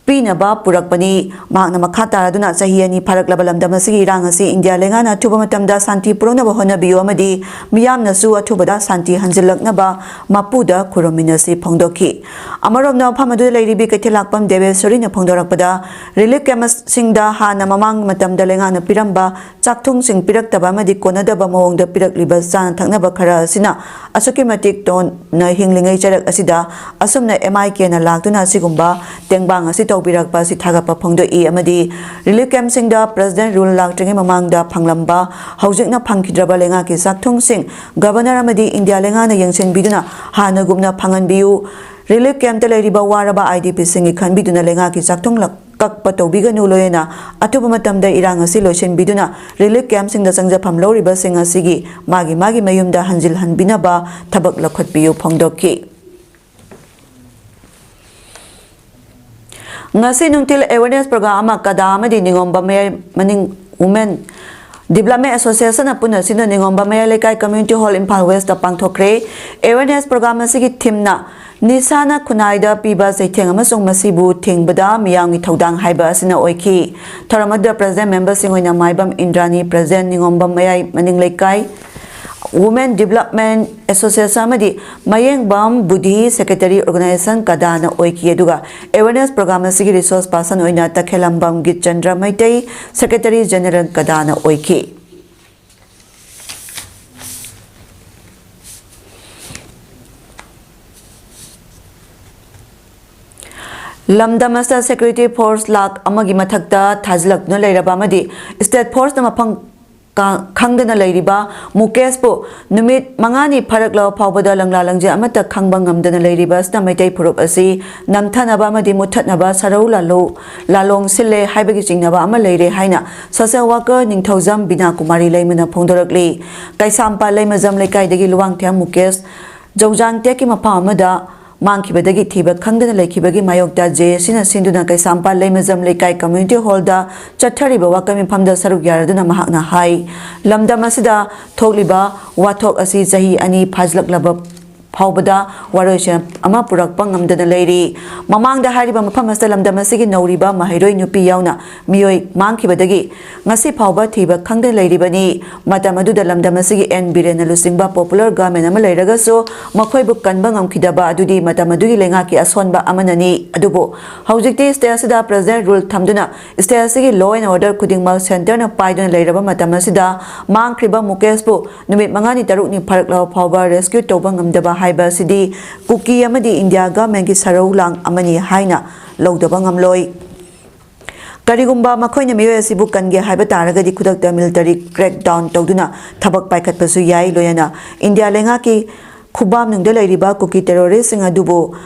ꯄꯤꯅꯕ ꯄꯨꯔꯛꯄꯅꯤ꯫ ꯃꯍꯥꯛꯅ ꯃꯈꯥ ꯇꯥꯔꯗꯨꯅ ꯆꯍꯤ ꯑꯅꯤ ꯐꯥꯔꯛꯂꯕ ꯂꯝꯗꯝ ꯑꯁꯤꯒꯤ ꯏꯔꯥꯡ ꯑꯁꯤ ꯏꯟꯗꯤꯌꯥ ꯂꯩꯉꯥꯛꯅ ꯑꯊꯨꯕ ꯃꯇꯝꯗ ꯁꯥꯟꯇꯤ ꯄꯨꯔꯛꯅꯕ ꯍꯣꯠꯅꯕꯤꯌꯨ ꯑꯃꯗꯤ ꯃꯤꯌꯥꯝꯅꯁꯨ ꯑꯊꯨꯕꯗ ꯁꯥꯟꯇꯤ ꯍꯟꯖꯤꯜꯂꯛꯅꯕ ꯃꯄꯨꯗ ꯈꯨꯔꯨꯝꯃꯤꯟꯅꯁꯤ ꯐꯣꯡꯗꯣꯛꯈꯤ꯫ ꯑꯃꯔꯣꯝꯗ ꯃꯐꯝ ꯑꯗꯨꯗ ꯂꯩꯔꯤꯕꯤ ꯀꯩꯊꯦꯜ ꯂꯥꯛꯄꯝ ꯗꯦꯕꯦꯁꯣꯔꯤꯅ ꯐꯣꯡꯗꯣꯔꯛꯄꯗ relief campꯁꯤꯡꯗ ꯍꯥꯟꯅ ꯃꯃꯥꯡ ꯃꯇꯝꯗ ꯂꯩꯉꯥꯛꯅ ꯄꯤꯔꯝꯕ ꯆꯥꯛꯊꯨꯡꯁꯤꯡ ꯄꯤꯔꯛꯇꯕ ꯑꯃꯗꯤ ꯀꯣꯟꯅꯗꯕ ꯃꯑꯣꯡꯗ ꯄꯤꯔꯛꯂꯤꯕ ꯆꯥꯅ ꯊꯛꯅꯕ ꯈꯔ ꯑꯁꯤꯅ ꯑꯁꯨꯛꯀꯤ ꯃꯇꯤꯛ ꯇꯣꯟꯅ ꯍꯤꯡꯂꯤꯉꯩ ꯆꯔꯛ ꯑꯁꯤꯗ ꯑꯁꯨꯝꯅ M I Kꯅ ꯂꯥꯛꯇꯨꯅ ꯑꯁꯤꯒꯨꯝꯕ ꯇꯦꯡꯕꯥꯡ ꯑꯁꯤ ꯇꯧꯕꯤꯔꯛꯄ ꯑꯁꯤ ꯊꯥꯒꯠꯄ ꯐꯣꯡꯗꯣꯛꯏ ꯑꯃꯗꯤ relief campꯁꯤꯡꯗ President Rule ꯂꯥꯛꯇ꯭ꯔꯤꯉꯩ ꯃꯃꯥꯡꯗ ꯐꯪꯂꯝꯕ ꯍꯧꯖꯤꯛꯅ ꯐꯪꯈꯤꯗ꯭ꯔꯕ ꯂꯩꯉꯥꯛꯀꯤ ꯆꯥꯛꯊꯨꯡꯁꯤꯡ Governor ꯑꯃꯗꯤ ꯏꯟꯗꯤꯌꯥ ꯂꯩꯉꯥꯛꯅ ꯌꯦꯡꯁꯤꯟꯕꯤꯗꯨꯅ ꯍꯥꯟꯅꯒꯨꯝꯅ ꯐꯪꯍꯟꯕꯤꯌꯨ꯫ Relief campꯇ ꯂꯩꯔꯤꯕ ꯋꯥꯔꯕ IDPꯁꯤꯡꯒꯤ ꯈꯟꯕꯤꯗꯨꯅ ꯂꯩꯉꯥꯛꯀꯤ ꯆꯥꯛꯊꯨꯡ ꯀꯛꯄ ꯇꯧꯕꯤꯒꯅꯨ, ꯂꯣꯏꯅꯅ ꯑꯊꯨꯕ ꯃꯇꯝꯗ ꯏꯔꯥꯡ ꯑꯁꯤ ꯂꯣꯏꯁꯤꯟꯕꯤꯗꯨꯅ relief campꯁꯤꯡꯗ ꯆꯪꯖꯐꯝ ꯂꯧꯔꯤꯕꯁꯤꯡ ꯑꯁꯤꯒꯤ ꯃꯥꯒꯤ ꯃꯥꯒꯤ ꯃꯌꯨꯝꯗ ꯍꯟꯖꯤꯜꯍꯟꯕꯤꯅꯕ ꯊꯕꯛ ꯂꯧꯈꯠꯄꯤꯌꯨ ꯐꯣꯡꯗꯣꯛꯈꯤ꯫ ꯉꯁꯤ ꯅꯨꯡꯊꯤꯜ awareness program ꯑꯃ ꯀꯗꯥ ꯑꯃꯗꯤ ꯅꯤꯉꯣꯝꯕꯝ ꯃꯌꯥꯏ ꯃꯅꯤꯡ Women Development Association ꯅ ꯄꯨꯟꯅ ꯁꯤꯟꯗꯨꯅ ꯅꯤꯉꯣꯝꯕꯝ ꯃꯌꯥꯏ ꯂꯩꯀꯥꯏ Community Hall, Imphal West ꯇ ꯄꯥꯡꯊꯣꯛꯈ꯭ꯔꯦ꯫ Awareness program ꯑꯁꯤꯒꯤ theme ꯅ "ꯅꯤꯁꯥꯅ ꯈꯨꯟꯅꯥꯏꯗ ꯄꯤꯕ ꯆꯩꯊꯦꯡ ꯑꯃꯁꯨꯡ ꯃꯁꯤꯕꯨ ꯊꯤꯡꯕꯗ ꯃꯤꯌꯥꯝꯒꯤ ꯊꯧꯗꯥꯡ" ꯍꯥꯏꯕ ꯑꯁꯤꯅ ꯑꯣꯏꯈꯤ꯫ ꯊꯧꯔꯝ ꯑꯗꯨꯗ president member ꯁꯤꯡ ꯑꯣꯏꯅ ꯃꯥꯏꯕꯝ ꯏꯟꯗ꯭ꯔꯥꯅꯤ, president, ꯅꯤꯉꯣꯝꯕꯝ ꯃꯌꯥꯏ ꯃꯅꯤꯡ ꯂꯩꯀꯥꯏ Women Development Association ꯑꯃꯗꯤ ꯃꯌꯦꯡꯕꯝ ꯕꯨꯙꯤ, secretary, organization ꯀꯗꯥꯅ ꯑꯣꯏꯈꯤ꯫ ꯑꯗꯨꯒ awareness program ꯑꯁꯤꯒꯤ resource person ꯑꯣꯏꯅ ꯇꯈꯦꯂꯝꯕꯝ ꯒꯤꯠꯆꯟꯗ꯭ꯔ ꯃꯩꯇꯩ, secretary general ꯀꯗꯥꯅ ꯑꯣꯏꯈꯤ꯫ ꯂꯝꯗꯝ ꯑꯁꯤꯗ security force ꯂꯥꯈ ꯑꯃꯒꯤ ꯃꯊꯛꯇ ꯊꯥꯖꯤꯜꯂꯛꯇꯨꯅ ꯂꯩꯔꯕ ꯑꯃꯗꯤ state force ꯅ ꯃꯐꯝ ꯀ-, ꯈꯪꯗꯅ ꯂꯩꯔꯤꯕ ꯃꯨꯀꯦꯁꯄꯨ ꯅꯨꯃꯤꯠ ꯃꯉꯥꯅꯤ ꯐꯥꯔꯛꯂꯕ ꯐꯥꯎꯕꯗ ꯂꯪꯂꯥ ꯂꯪꯖꯦ ꯑꯃꯠꯇ ꯈꯪꯕ ꯉꯝꯗꯅ ꯂꯩꯔꯤꯕ ꯑꯁꯤꯅ ꯃꯩꯇꯩ ꯐꯨꯔꯨꯞ ꯑꯁꯤ ꯅꯝꯊꯅꯕ ꯑꯃꯗꯤ ꯃꯨꯠꯊꯠꯅꯕ ꯁꯔꯧ ꯂꯥꯂꯧ-, ꯂꯥꯂꯣꯡ ꯁꯤꯜꯂꯦ ꯍꯥꯏꯕꯒꯤ ꯆꯤꯡꯅꯕ ꯑꯃ ꯂꯩꯔꯦ ꯍꯥꯏꯅ social worker ꯅꯤꯡꯊꯧꯖꯝ ꯕꯤꯅꯥ ꯀꯨꯃꯥꯔꯤ ꯂꯩꯃꯅ ꯐꯣꯡꯗꯣꯔꯛꯂꯤ꯫ ꯀꯩꯁꯥꯝꯄꯥꯠ ꯂꯩꯃꯖꯝ ꯂꯩꯀꯥꯏꯗꯒꯤ ꯂꯨꯋꯥꯡꯊꯦꯝ ꯃꯨꯀꯦꯁ ꯖꯧꯖꯥꯡ ꯇꯦꯛꯀꯤ ꯃꯐꯝ ꯑꯃꯗ ꯃꯥꯡꯈꯤꯕꯗꯒꯤ ꯊꯤꯕ ꯈꯪꯗꯅ ꯂꯩꯈꯤꯕꯒꯤ ꯃꯥꯌꯣꯛꯇ JAC ꯅ ꯁꯤꯟꯗꯨꯅ ꯀꯩꯁꯥꯝꯄꯥꯠ ꯂꯩꯃꯖꯝ ꯂꯩꯀꯥꯏ Community Hall ꯗ ꯆꯠꯊꯔꯤꯕ ꯋꯥꯀꯠ ꯃꯤꯐꯝꯗ ꯁꯔꯨꯛ ꯌꯥꯔꯗꯨꯅ ꯃꯍꯥꯛꯅ ꯍꯥꯏ, ꯂꯝꯗꯝ ꯑꯁꯤꯗ ꯊꯣꯛꯂꯤꯕ ꯋꯥꯊꯣꯛ ꯑꯁꯤ ꯆꯍꯤ ꯑꯅꯤ ꯐꯥꯖꯤꯜꯂꯛꯂꯕ ꯐꯥꯎꯕꯗ ꯋꯥꯔꯣꯏꯁꯤꯟ ꯑꯃ ꯄꯨꯔꯛꯄ ꯉꯝꯗꯅ ꯂꯩꯔꯤ꯫ ꯃꯃꯥꯡꯗ ꯍꯥꯏꯔꯤꯕ ꯃꯐꯝ ꯑꯁꯤꯗ ꯂꯝꯗꯝ ꯑꯁꯤꯒꯤ ꯅꯧꯔꯤꯕ ꯃꯍꯩꯔꯣꯏ ꯅꯨꯄꯤ ꯌꯥꯎꯅ ꯃꯤꯑꯣꯏ ꯃꯥꯡꯈꯤꯕꯗꯒꯤ ꯉꯁꯤ ꯐꯥꯎꯕ ꯊꯤꯕ ꯈꯪꯗꯅ ꯂꯩꯔꯤꯕꯅꯤ꯫ ꯃꯇꯝ ꯑꯗꯨꯗ ꯂꯝꯗꯝ ꯑꯁꯤꯒꯤ ꯑꯦꯟ ꯕꯤꯔꯦꯟꯅ ꯂꯨꯆꯤꯡꯕ popular government ꯑꯃ ꯂꯩꯔꯒꯁꯨ ꯃꯈꯣꯏꯕꯨ ꯀꯟꯕ ꯉꯝꯈꯤꯗꯕ ꯑꯗꯨꯗꯤ ꯃꯇꯝ ꯑꯗꯨꯒꯤ ꯂꯩꯉꯥꯛꯀꯤ ꯑꯁꯣꯟꯕ ꯑꯃꯅꯅꯤ꯫ ꯑꯗꯨꯕꯨ ꯍꯧꯖꯤꯛꯇꯤ state ꯑꯁꯤꯗ president rule ꯊꯝꯗꯨꯅ state ꯑꯁꯤꯒꯤ law and order ꯈꯨꯗꯤꯡꯃꯛ centre ꯅ ꯄꯥꯏꯗꯨꯅ ꯂꯩꯔꯕ ꯃꯇꯝ ꯑꯁꯤꯗ ꯃꯥꯡꯈ꯭ꯔꯤꯕ ꯃꯨꯀꯦꯁꯄꯨ ꯅꯨꯃꯤꯠ ꯃꯉꯥꯅꯤ ꯇꯔꯨꯛꯅꯤ ꯐꯥꯔꯛꯂꯕ ꯐꯥꯎꯕ rescue ꯇꯧꯕ ꯉꯝꯗꯕ ꯍꯥꯏꯕ ꯑꯁꯤꯗꯤ ꯀꯨꯀꯤ ꯑꯃꯗꯤ ꯏꯟꯗꯤꯌꯥ government ꯀꯤ ꯁꯔꯧ ꯂꯥꯡ ꯑꯃꯅꯤ ꯍꯥꯏꯅ ꯂꯧꯗꯕ ꯉꯝꯂꯣꯏ꯫ ꯀꯔꯤꯒꯨꯝꯕ ꯃꯈꯣꯏꯅ ꯃꯤꯑꯣꯏ ꯑꯁꯤꯕꯨ ꯀꯟꯒꯦ ꯍꯥꯏꯕ ꯇꯥꯔꯒꯗꯤ ꯈꯨꯗꯛꯇ military crackdown ꯇꯧꯗꯨꯅ ꯊꯕꯛ ꯄꯥꯏꯈꯠꯄꯁꯨ ꯌꯥꯏ꯫ ꯂꯣꯏꯅꯅ ꯏꯟꯗꯤꯌꯥ ꯂꯩꯉꯥꯛꯀꯤ ꯈꯨꯕꯥꯝꯅꯨꯡꯗ ꯂꯩꯔꯤꯕ ꯀꯨꯀꯤ ꯇꯦꯔꯣꯔꯤꯁꯁꯤꯡ ꯑꯗꯨꯕꯨ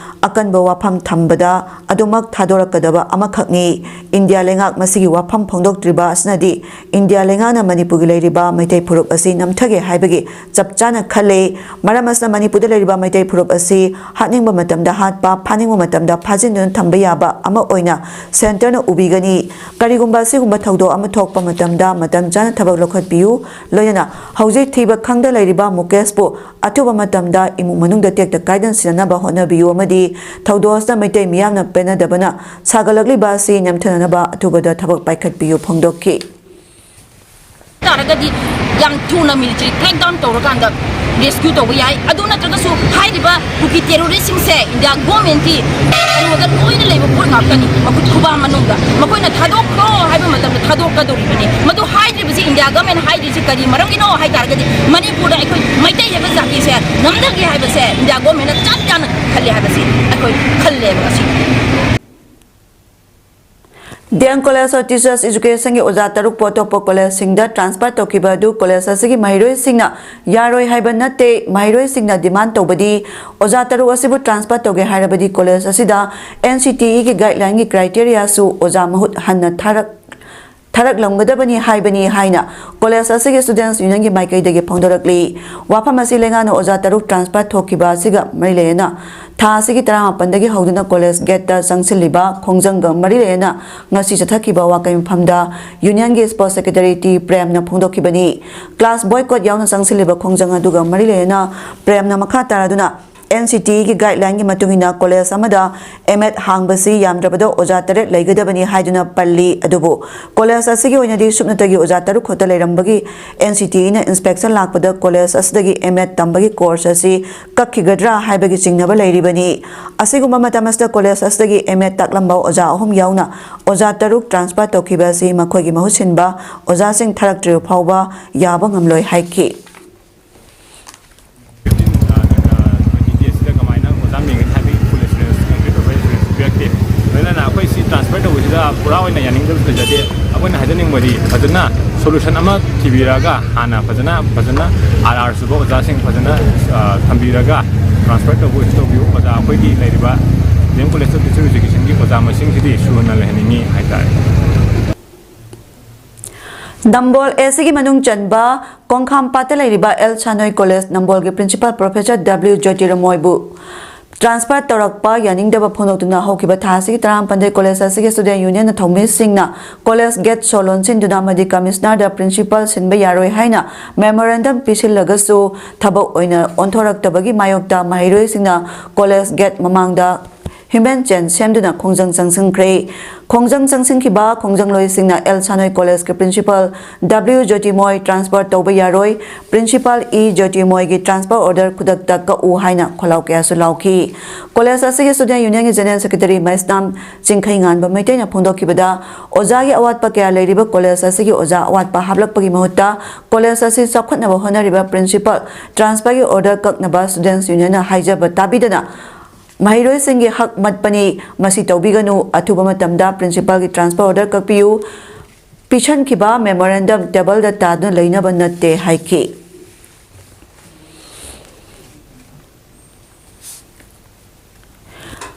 ꯑꯀꯟꯕ ꯋꯥꯐꯝ ꯊꯝꯕꯗ ꯑꯗꯨꯃꯛ ꯊꯥꯗꯣꯔꯛꯀꯗꯕ ꯑꯃꯈꯛꯅꯤ꯫ ꯏꯟꯗꯤꯌꯥ ꯂꯩꯉꯥꯛ ꯃꯁꯤꯒꯤ ꯋꯥꯐꯝ ꯐꯣꯡꯗꯣꯛꯇ꯭ꯔꯤꯕ ꯑꯁꯤꯅꯗꯤ ꯏꯟꯗꯤꯌꯥ ꯂꯩꯉꯥꯛꯅ ꯃꯅꯤꯄꯨꯔꯒꯤ ꯂꯩꯔꯤꯕ ꯃꯩꯇꯩ ꯐꯨꯔꯨꯞ ꯑꯁꯤ ꯅꯝꯊꯒꯦ ꯍꯥꯏꯕꯒꯤ ꯆꯞ ꯆꯥꯅ ꯈꯜꯂꯦ꯫ ꯃꯔꯝ ꯑꯁꯤꯅ ꯃꯅꯤꯄꯨꯔꯗ ꯂꯩꯔꯤꯕ ꯃꯩꯇꯩ ꯐꯨꯔꯨꯞ ꯑꯁꯤ ꯍꯥꯠꯅꯤꯡꯕ ꯃꯇꯝꯗ ꯍꯥꯠꯄ, ꯐꯥꯅꯤꯡꯕ ꯃꯇꯝꯗ ꯐꯥꯖꯤꯟꯗꯨꯅ ꯊꯝꯕ ꯌꯥꯕ ꯑꯃ ꯑꯣꯏꯅ ꯁꯦꯟꯇꯔꯅ ꯎꯕꯤꯒꯅꯤ꯫ ꯀꯔꯤꯒꯨꯝꯕ ꯑꯁꯤꯒꯨꯝꯕ ꯊꯧꯗꯣꯛ ꯑꯃ ꯊꯣꯛꯄ ꯃꯇꯝꯗ ꯃꯇꯝ ꯆꯥꯅ ꯊꯕꯛ ꯂꯧꯈꯠꯄꯤꯌꯨ꯫ ꯂꯣꯏꯅꯅ ꯍꯧꯖꯤꯛ ꯊꯤꯕ ꯈꯪꯗ ꯂꯩꯔꯤꯕ ꯃꯨꯀꯦꯁꯄꯨ ꯑꯊꯨꯕ ꯃꯇꯝꯗ ꯏꯃꯨꯡ ꯃꯅꯨꯡꯗ ꯇꯦꯛꯇ ꯀꯥꯏꯗꯅ ꯁꯤꯟꯅꯅꯕ ꯍꯣꯠꯅꯕꯤꯌꯨ ꯑꯃꯗꯤ ꯊꯧꯗꯣꯛ ꯑꯁꯤꯗ ꯃꯩꯇꯩ ꯃꯤꯌꯥꯝꯅ ꯄꯦꯟꯅꯗꯕꯅ ꯁꯥꯒꯠꯂꯛꯂꯤꯕ ꯑꯁꯤ ꯅꯦꯝꯊꯅꯅꯕ ꯑꯊꯨꯕꯗ ꯊꯕꯛ ꯄꯥꯏꯈꯠꯄꯤꯌꯨ ꯐꯣꯡꯗꯣꯛꯈꯤ꯫ ꯇꯥꯔꯒꯗꯤ ꯌꯥꯝ ꯊꯨꯅ ꯃꯤꯂꯤꯇꯔꯤ ꯀ꯭ꯔꯦꯛ ꯗꯥꯎꯟ ꯇꯧꯔꯀꯥꯟꯗ ꯔꯦꯁꯀ꯭ꯌꯨ ꯇꯧꯕ ꯌꯥꯏ꯫ ꯑꯗꯨ ꯅꯠꯇ꯭ꯔꯒꯁꯨ ꯍꯥꯏꯔꯤꯕ ꯀꯨꯀꯤ ꯇꯦꯔꯣꯔꯤꯁꯁꯤꯡꯁꯦ ꯏꯟꯗꯤꯌꯥ ꯒꯣꯔꯃꯦꯟꯀꯤ ꯀꯩꯅꯣꯗ ꯂꯣꯏꯅ ꯂꯩꯕ ꯄꯣꯠ ꯉꯥꯛꯇꯅꯤ꯫ ꯃꯈꯨꯠ ꯈꯨꯕꯥ ꯃꯅꯨꯡꯗ ꯃꯈꯣꯏꯅ ꯊꯥꯗꯣꯛꯈ꯭ꯔꯣ ꯍꯥꯏꯕ ꯃꯇꯝꯗ ꯊꯥꯗꯣꯛꯀꯗꯧꯔꯤꯕꯅꯤ꯫ ꯃꯗꯨ ꯍꯥꯏꯗ꯭ꯔꯤꯕꯁꯤ, ꯏꯟꯗꯤꯌꯥ ꯒꯣꯔꯃꯦꯟ ꯍꯥꯏꯗ꯭ꯔꯤꯁꯤ ꯀꯔꯤ ꯃꯔꯝꯒꯤꯅꯣ ꯍꯥꯏ ꯇꯥꯔꯒꯗꯤ, ꯃꯅꯤꯄꯨꯔꯗ ꯑꯩꯈꯣꯏ ꯃꯩꯇꯩ ꯍꯥꯏꯕ ꯖꯥꯇꯤꯁꯦ ꯅꯝꯊꯒꯦ ꯍꯥꯏꯕꯁꯦ ꯏꯟꯗꯤꯌꯥ ꯒꯣꯔꯃꯦꯟꯅ ꯆꯞ ꯆꯥꯅ ꯈꯜꯂꯤ ꯍꯥꯏꯕꯁꯤ ꯑꯩꯈꯣꯏ ꯈꯜꯂꯦꯕ ꯉꯁꯤ꯫ D M College of Teachers Educationꯒꯤ ꯑꯣꯖꯥ ꯇꯔꯨꯛꯄꯨ ꯑꯇꯣꯞꯄ ꯀꯣꯂꯦꯖꯁꯤꯡꯗ ꯇ꯭ꯔꯥꯟꯁꯐꯔ ꯇꯧꯈꯤꯕ ꯑꯗꯨ ꯀꯣꯂꯦꯖ ꯑꯁꯤꯒꯤ ꯃꯍꯩꯔꯣꯏꯁꯤꯡꯅ ꯌꯥꯔꯣꯏ ꯍꯥꯏꯕ ꯅꯠꯇꯦ꯫ ꯃꯍꯩꯔꯣꯏꯁꯤꯡꯅ ꯗꯤꯃꯥꯟ ꯇꯧꯕꯗꯤ ꯑꯣꯖꯥ ꯇꯔꯨꯛ ꯑꯁꯤꯕꯨ ꯇ꯭ꯔꯥꯟꯁꯐꯔ ꯇꯧꯒꯦ ꯍꯥꯏꯔꯕꯗꯤ ꯀꯣꯂꯦꯖ ꯑꯁꯤꯗ NCTEꯒꯤ ꯒꯥꯏꯗꯂꯥꯏꯟꯒꯤ ꯀ꯭ꯔꯥꯏꯇꯦꯔꯤꯌꯥꯁꯨ ꯑꯣꯖꯥ ꯃꯍꯨꯠ ꯍꯟꯅ ꯊꯥꯔꯛ ꯊꯥꯔꯛꯂꯝꯒꯗꯕꯅꯤ ꯍꯥꯏꯕꯅꯤ ꯍꯥꯏꯅ ꯀꯣꯂꯦꯖ ꯑꯁꯤꯒꯤ Students Unionꯒꯤ ꯃꯥꯏꯀꯩꯗꯒꯤ ꯐꯣꯡꯗꯣꯔꯛꯂꯤ꯫ ꯋꯥꯐꯝ ꯑꯁꯤ ꯂꯩꯉꯥꯛꯅ ꯑꯣꯖꯥ ꯇꯔꯨꯛ ꯇ꯭ꯔꯥꯟꯁꯐꯔ ꯊꯣꯛꯈꯤꯕ ꯑꯁꯤꯒ ꯃꯔꯤ ꯂꯩꯅꯅ ꯊꯥ ꯑꯁꯤꯒꯤ ꯇꯔꯥꯃꯥꯄꯟꯗꯒꯤ ꯍꯧꯗꯨꯅ ꯀꯣꯂꯦꯖ ꯒꯦꯠꯇ ꯆꯪꯁꯤꯜꯂꯤꯕ ꯈꯣꯡꯖꯪꯒ ꯃꯔꯤ ꯂꯩꯅꯅ ꯉꯁꯤ ꯆꯠꯊꯈꯤꯕ ꯋꯥꯀꯩ ꯃꯐꯝꯗ Unionꯒꯤ Sports Secretary ꯇꯤ ꯄ꯭ꯔꯦꯝꯅ ꯐꯣꯡꯗꯣꯛꯈꯤꯕꯅꯤ꯫ Class boycott ꯌꯥꯎꯅ ꯆꯪꯁꯤꯜꯂꯤꯕ ꯈꯣꯡꯖꯪ ꯑꯗꯨꯒ ꯃꯔꯤ ꯂꯩꯅꯅ ꯄ꯭ꯔꯦꯝꯅ ꯃꯈꯥ ꯇꯥꯔꯗꯨꯅ NCTEꯒꯤ ꯒꯥꯏꯗꯂꯥꯏꯟꯒꯤ ꯃꯇꯨꯡ ꯏꯟꯅ ꯀꯣꯂꯦꯖ ꯑꯃꯗ M.Ed ꯍꯥꯡꯕꯁꯤ ꯌꯥꯝꯗ꯭ꯔꯕꯗ ꯑꯣꯖꯥ ꯇꯔꯦꯠ ꯂꯩꯒꯗꯕꯅꯤ ꯍꯥꯏꯗꯨꯅ ꯄꯜꯂꯤ꯫ ꯑꯗꯨꯕꯨ ꯀꯣꯂꯦꯖ ꯑꯁꯤꯒꯤ ꯑꯣꯏꯅꯗꯤ ꯁꯨꯞꯅꯇꯒꯤ ꯑꯣꯖꯥ ꯇꯔꯨꯛ ꯈꯛꯇ ꯂꯩꯔꯝꯕꯒꯤ NCTEꯅ inspection ꯂꯥꯛꯄꯗ ꯀꯣꯂꯦꯖ ꯑꯁꯤꯗꯒꯤ M.Ed ꯇꯝꯕꯒꯤ course ꯑꯁꯤ ꯀꯛꯈꯤꯒꯗ꯭ꯔꯥ ꯍꯥꯏꯕꯒꯤ ꯆꯤꯡꯅꯕ ꯂꯩꯔꯤꯕꯅꯤ꯫ ꯑꯁꯤꯒꯨꯝꯕ ꯃꯇꯝ ꯑꯁꯤꯗ ꯀꯣꯂꯦꯖ ꯑꯁꯤꯗꯒꯤ M.Ed ꯇꯥꯛꯂꯝꯕ ꯑꯣꯖꯥ ꯑꯍꯨꯝ ꯌꯥꯎꯅ ꯑꯣꯖꯥ ꯇꯔꯨꯛ ꯇ꯭ꯔꯥꯟꯁꯐꯔ ꯇꯧꯈꯤꯕ ꯑꯁꯤ ꯃꯈꯣꯏꯒꯤ ꯃꯍꯨꯠ ꯁꯤꯟꯕ ꯑꯣꯖꯥꯁꯤꯡ ꯊꯥꯔꯛꯇ꯭ꯔꯤꯕ ꯐꯥꯎꯕ ꯌꯥꯕ ꯉꯝꯂꯣꯏ ꯍꯥꯏꯈꯤ꯫ ꯇꯤ ꯑꯁꯤꯗ ꯀꯃꯥꯏꯅ ꯑꯣꯖꯥ ꯃꯤꯡꯒ ꯊꯥꯕꯤ ꯐꯨꯜ ꯑꯦꯁꯨꯔꯦꯟꯁ, ꯀꯝꯄ꯭ꯂꯤꯠ ꯑꯣꯏꯕ ꯑꯦꯁꯨꯔꯦꯟꯁ ꯄꯤꯔꯛꯇꯦ꯫ ꯂꯣꯏꯅꯅ ꯑꯩꯈꯣꯏ ꯁꯤ ꯇ꯭ꯔꯥꯟꯁꯐꯔ ꯇꯧꯕꯁꯤꯗ ꯄꯨꯔꯥ ꯑꯣꯏꯅ ꯌꯥꯅꯤꯡꯗꯕꯁꯨ ꯂꯩꯖꯗꯦ꯫ ꯑꯩꯈꯣꯏꯅ ꯍꯥꯏꯖꯅꯤꯡꯕꯗꯤ ꯐꯖꯅ ꯁꯣꯂꯨꯁꯟ ꯑꯃ ꯊꯤꯕꯤꯔꯒ ꯍꯥꯟꯅ ꯐꯖꯅ ꯐꯖꯅ ꯑꯥꯔ ꯑꯥꯔ ꯁꯨꯕ ꯑꯣꯖꯥꯁꯤꯡ ꯐꯖꯅ ꯊꯝꯕꯤꯔꯒ ꯇ꯭ꯔꯥꯟꯁꯐꯔ ꯇꯧꯕ ꯑꯣꯏꯁꯨ ꯇꯧꯕꯤꯌꯨ꯫ ꯑꯣꯖꯥ ꯑꯩꯈꯣꯏꯒꯤ ꯂꯩꯔꯤꯕ ꯗꯤ ꯑꯦꯝ ꯀꯣꯂꯦꯖ ꯑꯣꯐ ꯇꯤꯆꯔ ꯏꯖꯨꯀꯦꯁꯟꯒꯤ ꯑꯣꯖꯥ ꯃꯁꯤꯡꯁꯤꯗꯤ ꯁꯨꯅ ꯂꯩꯍꯟꯅꯤꯡꯉꯤ ꯍꯥꯏꯇꯥꯔꯦ꯫ ꯅꯝꯕꯣꯜ ꯑꯦꯁꯤꯒꯤ ꯃꯅꯨꯡ ꯆꯟꯕ ꯀꯣꯡꯈꯥꯝꯄꯥꯠꯇ ꯂꯩꯔꯤꯕ ꯑꯦꯜ ꯁꯥꯅꯣꯏ ꯀꯣꯂꯦꯖ ꯅꯝꯕꯣꯜꯒꯤ ꯄ꯭ꯔꯤꯟꯁꯤꯄꯥꯜ ꯄ꯭ꯔꯣꯐꯦꯁꯔ ꯗꯕ꯭ꯂꯤꯎ ꯖꯣꯇꯤꯔꯃꯣꯏꯕꯨ ꯇ꯭ꯔꯥꯟꯁꯐꯔ ꯇꯧꯔꯛꯄ ꯌꯥꯅꯤꯡꯗꯕ ꯐꯣꯡꯗꯣꯛꯇꯨꯅ ꯍꯧꯈꯤꯕ ꯊꯥ ꯑꯁꯤꯒꯤ ꯇꯔꯥꯃꯥꯄꯟꯗ ꯀꯣꯂꯦꯖ ꯑꯁꯤꯒꯤ ꯁ꯭ꯇꯨꯗꯦꯟ ꯌꯨꯅꯤꯌꯟꯅ ꯊꯧꯃꯤꯁꯤꯡꯅ ꯀꯣꯂꯦꯖ ꯒꯦꯠ ꯁꯣ ꯂꯣꯟꯁꯤꯟꯗꯨꯅ ꯑꯃꯗꯤ ꯀꯃꯤꯁꯅꯔꯗ ꯄ꯭ꯔꯤꯟꯁꯤꯄꯥꯜ ꯁꯤꯟꯕ ꯌꯥꯔꯣꯏ ꯍꯥꯏꯅ ꯃꯦꯃꯣꯔꯦꯟꯗꯝ ꯄꯤꯁꯤꯜꯂꯒꯁꯨ ꯊꯕꯛ ꯑꯣꯏꯅ ꯑꯣꯟꯊꯣꯔꯛꯇꯕꯒꯤ ꯃꯥꯌꯣꯛꯇ ꯃꯍꯩꯔꯣꯏꯁꯤꯡꯅ ꯀꯣꯂꯦꯖ ꯒꯦꯠ ꯃꯃꯥꯡꯗ ꯍ꯭ꯌꯨꯃꯦꯟ ꯆꯦꯟ ꯁꯦꯝꯗꯨꯅ ꯈꯣꯡꯖꯪ ꯆꯪꯁꯤꯟꯈ꯭ꯔꯦ꯫ ꯈꯣꯡꯖꯪ ꯆꯪꯁꯤꯟꯈꯤꯕ ꯈꯣꯡꯖꯪꯂꯣꯏꯁꯤꯡꯅ ꯑꯦꯜ ꯁꯥꯅꯣꯏ ꯀꯣꯂꯦꯖꯀꯤ ꯄ꯭ꯔꯤꯟꯁꯤꯄꯥꯜ ꯗꯕ꯭ꯂꯤꯎ ꯖꯣꯇꯤꯃꯣꯏ ꯇ꯭ꯔꯥꯟꯁꯐꯔ ꯇꯧꯕ ꯌꯥꯔꯣꯏ, ꯄ꯭ꯔꯤꯟꯁꯤꯄꯥꯜ ꯏ ꯖꯣꯇꯤꯃꯣꯏꯒꯤ ꯇ꯭ꯔꯥꯟꯁꯐꯔ ꯑꯣꯔꯗꯔ ꯈꯨꯗꯛꯇ ꯀꯛꯎ ꯍꯥꯏꯅ ꯈꯣꯜꯂꯥꯎ ꯀꯌꯥꯁꯨ ꯂꯥꯎꯈꯤ꯫ ꯀꯣꯂꯦꯖ ꯑꯁꯤꯒꯤ ꯁ꯭ꯇꯨꯗꯦꯟ ꯌꯨꯅꯤꯌꯟꯒꯤ ꯖꯦꯅꯦꯔꯦꯜ ꯁꯦꯀ꯭ꯔꯦꯇꯔꯤ ꯃꯩꯁꯅꯥꯝ ꯆꯤꯡꯈꯩꯉꯥꯟꯕ ꯃꯩꯇꯩꯅ ꯐꯣꯡꯗꯣꯛꯈꯤꯕꯗ, ꯑꯣꯖꯥꯒꯤ ꯑꯋꯥꯠꯄ ꯀꯌꯥ ꯂꯩꯔꯤꯕ ꯀꯣꯂꯦꯖ ꯑꯁꯤꯒꯤ ꯑꯣꯖꯥ ꯑꯋꯥꯠꯄ ꯍꯥꯞꯂꯛꯄꯒꯤ ꯃꯍꯨꯠꯇ ꯀꯣꯂꯦꯖ ꯑꯁꯤ ꯆꯥꯎꯈꯠꯅꯕ ꯍꯣꯠꯅꯔꯤꯕ ꯄ꯭ꯔꯤꯟꯁꯤꯄꯥꯜ ꯇ꯭ꯔꯥꯟꯁꯐꯔꯒꯤ ꯑꯣꯔꯗꯔ ꯀꯛꯅꯕ ꯁ꯭ꯇꯨꯗꯦꯟꯁ ꯌꯨꯅꯤꯌꯟꯅ ꯍꯥꯏꯖꯕ ꯇꯥꯕꯤꯗꯅ, ꯃꯍꯩꯔꯣꯏꯁꯤꯡꯒꯤ ꯍꯛ ꯃꯠꯄꯅꯤ, ꯃꯁꯤ ꯇꯧꯕꯤꯒꯅꯨ, ꯑꯊꯨꯕ ꯃꯇꯝꯗ ꯄ꯭ꯔꯤꯟꯁꯤꯄꯥꯜꯒꯤ ꯇ꯭ꯔꯥꯟꯁꯐꯔ ꯑꯣꯔꯗꯔ ꯀꯛꯄꯤꯌꯨ, ꯄꯤꯁꯟꯈꯤꯕ ꯃꯦꯃꯣꯔꯦꯟꯗꯝ ꯇꯦꯕꯜꯗ ꯇꯥꯗꯨꯅ ꯂꯩꯅꯕ ꯅꯠꯇꯦ ꯍꯥꯏꯈꯤ꯫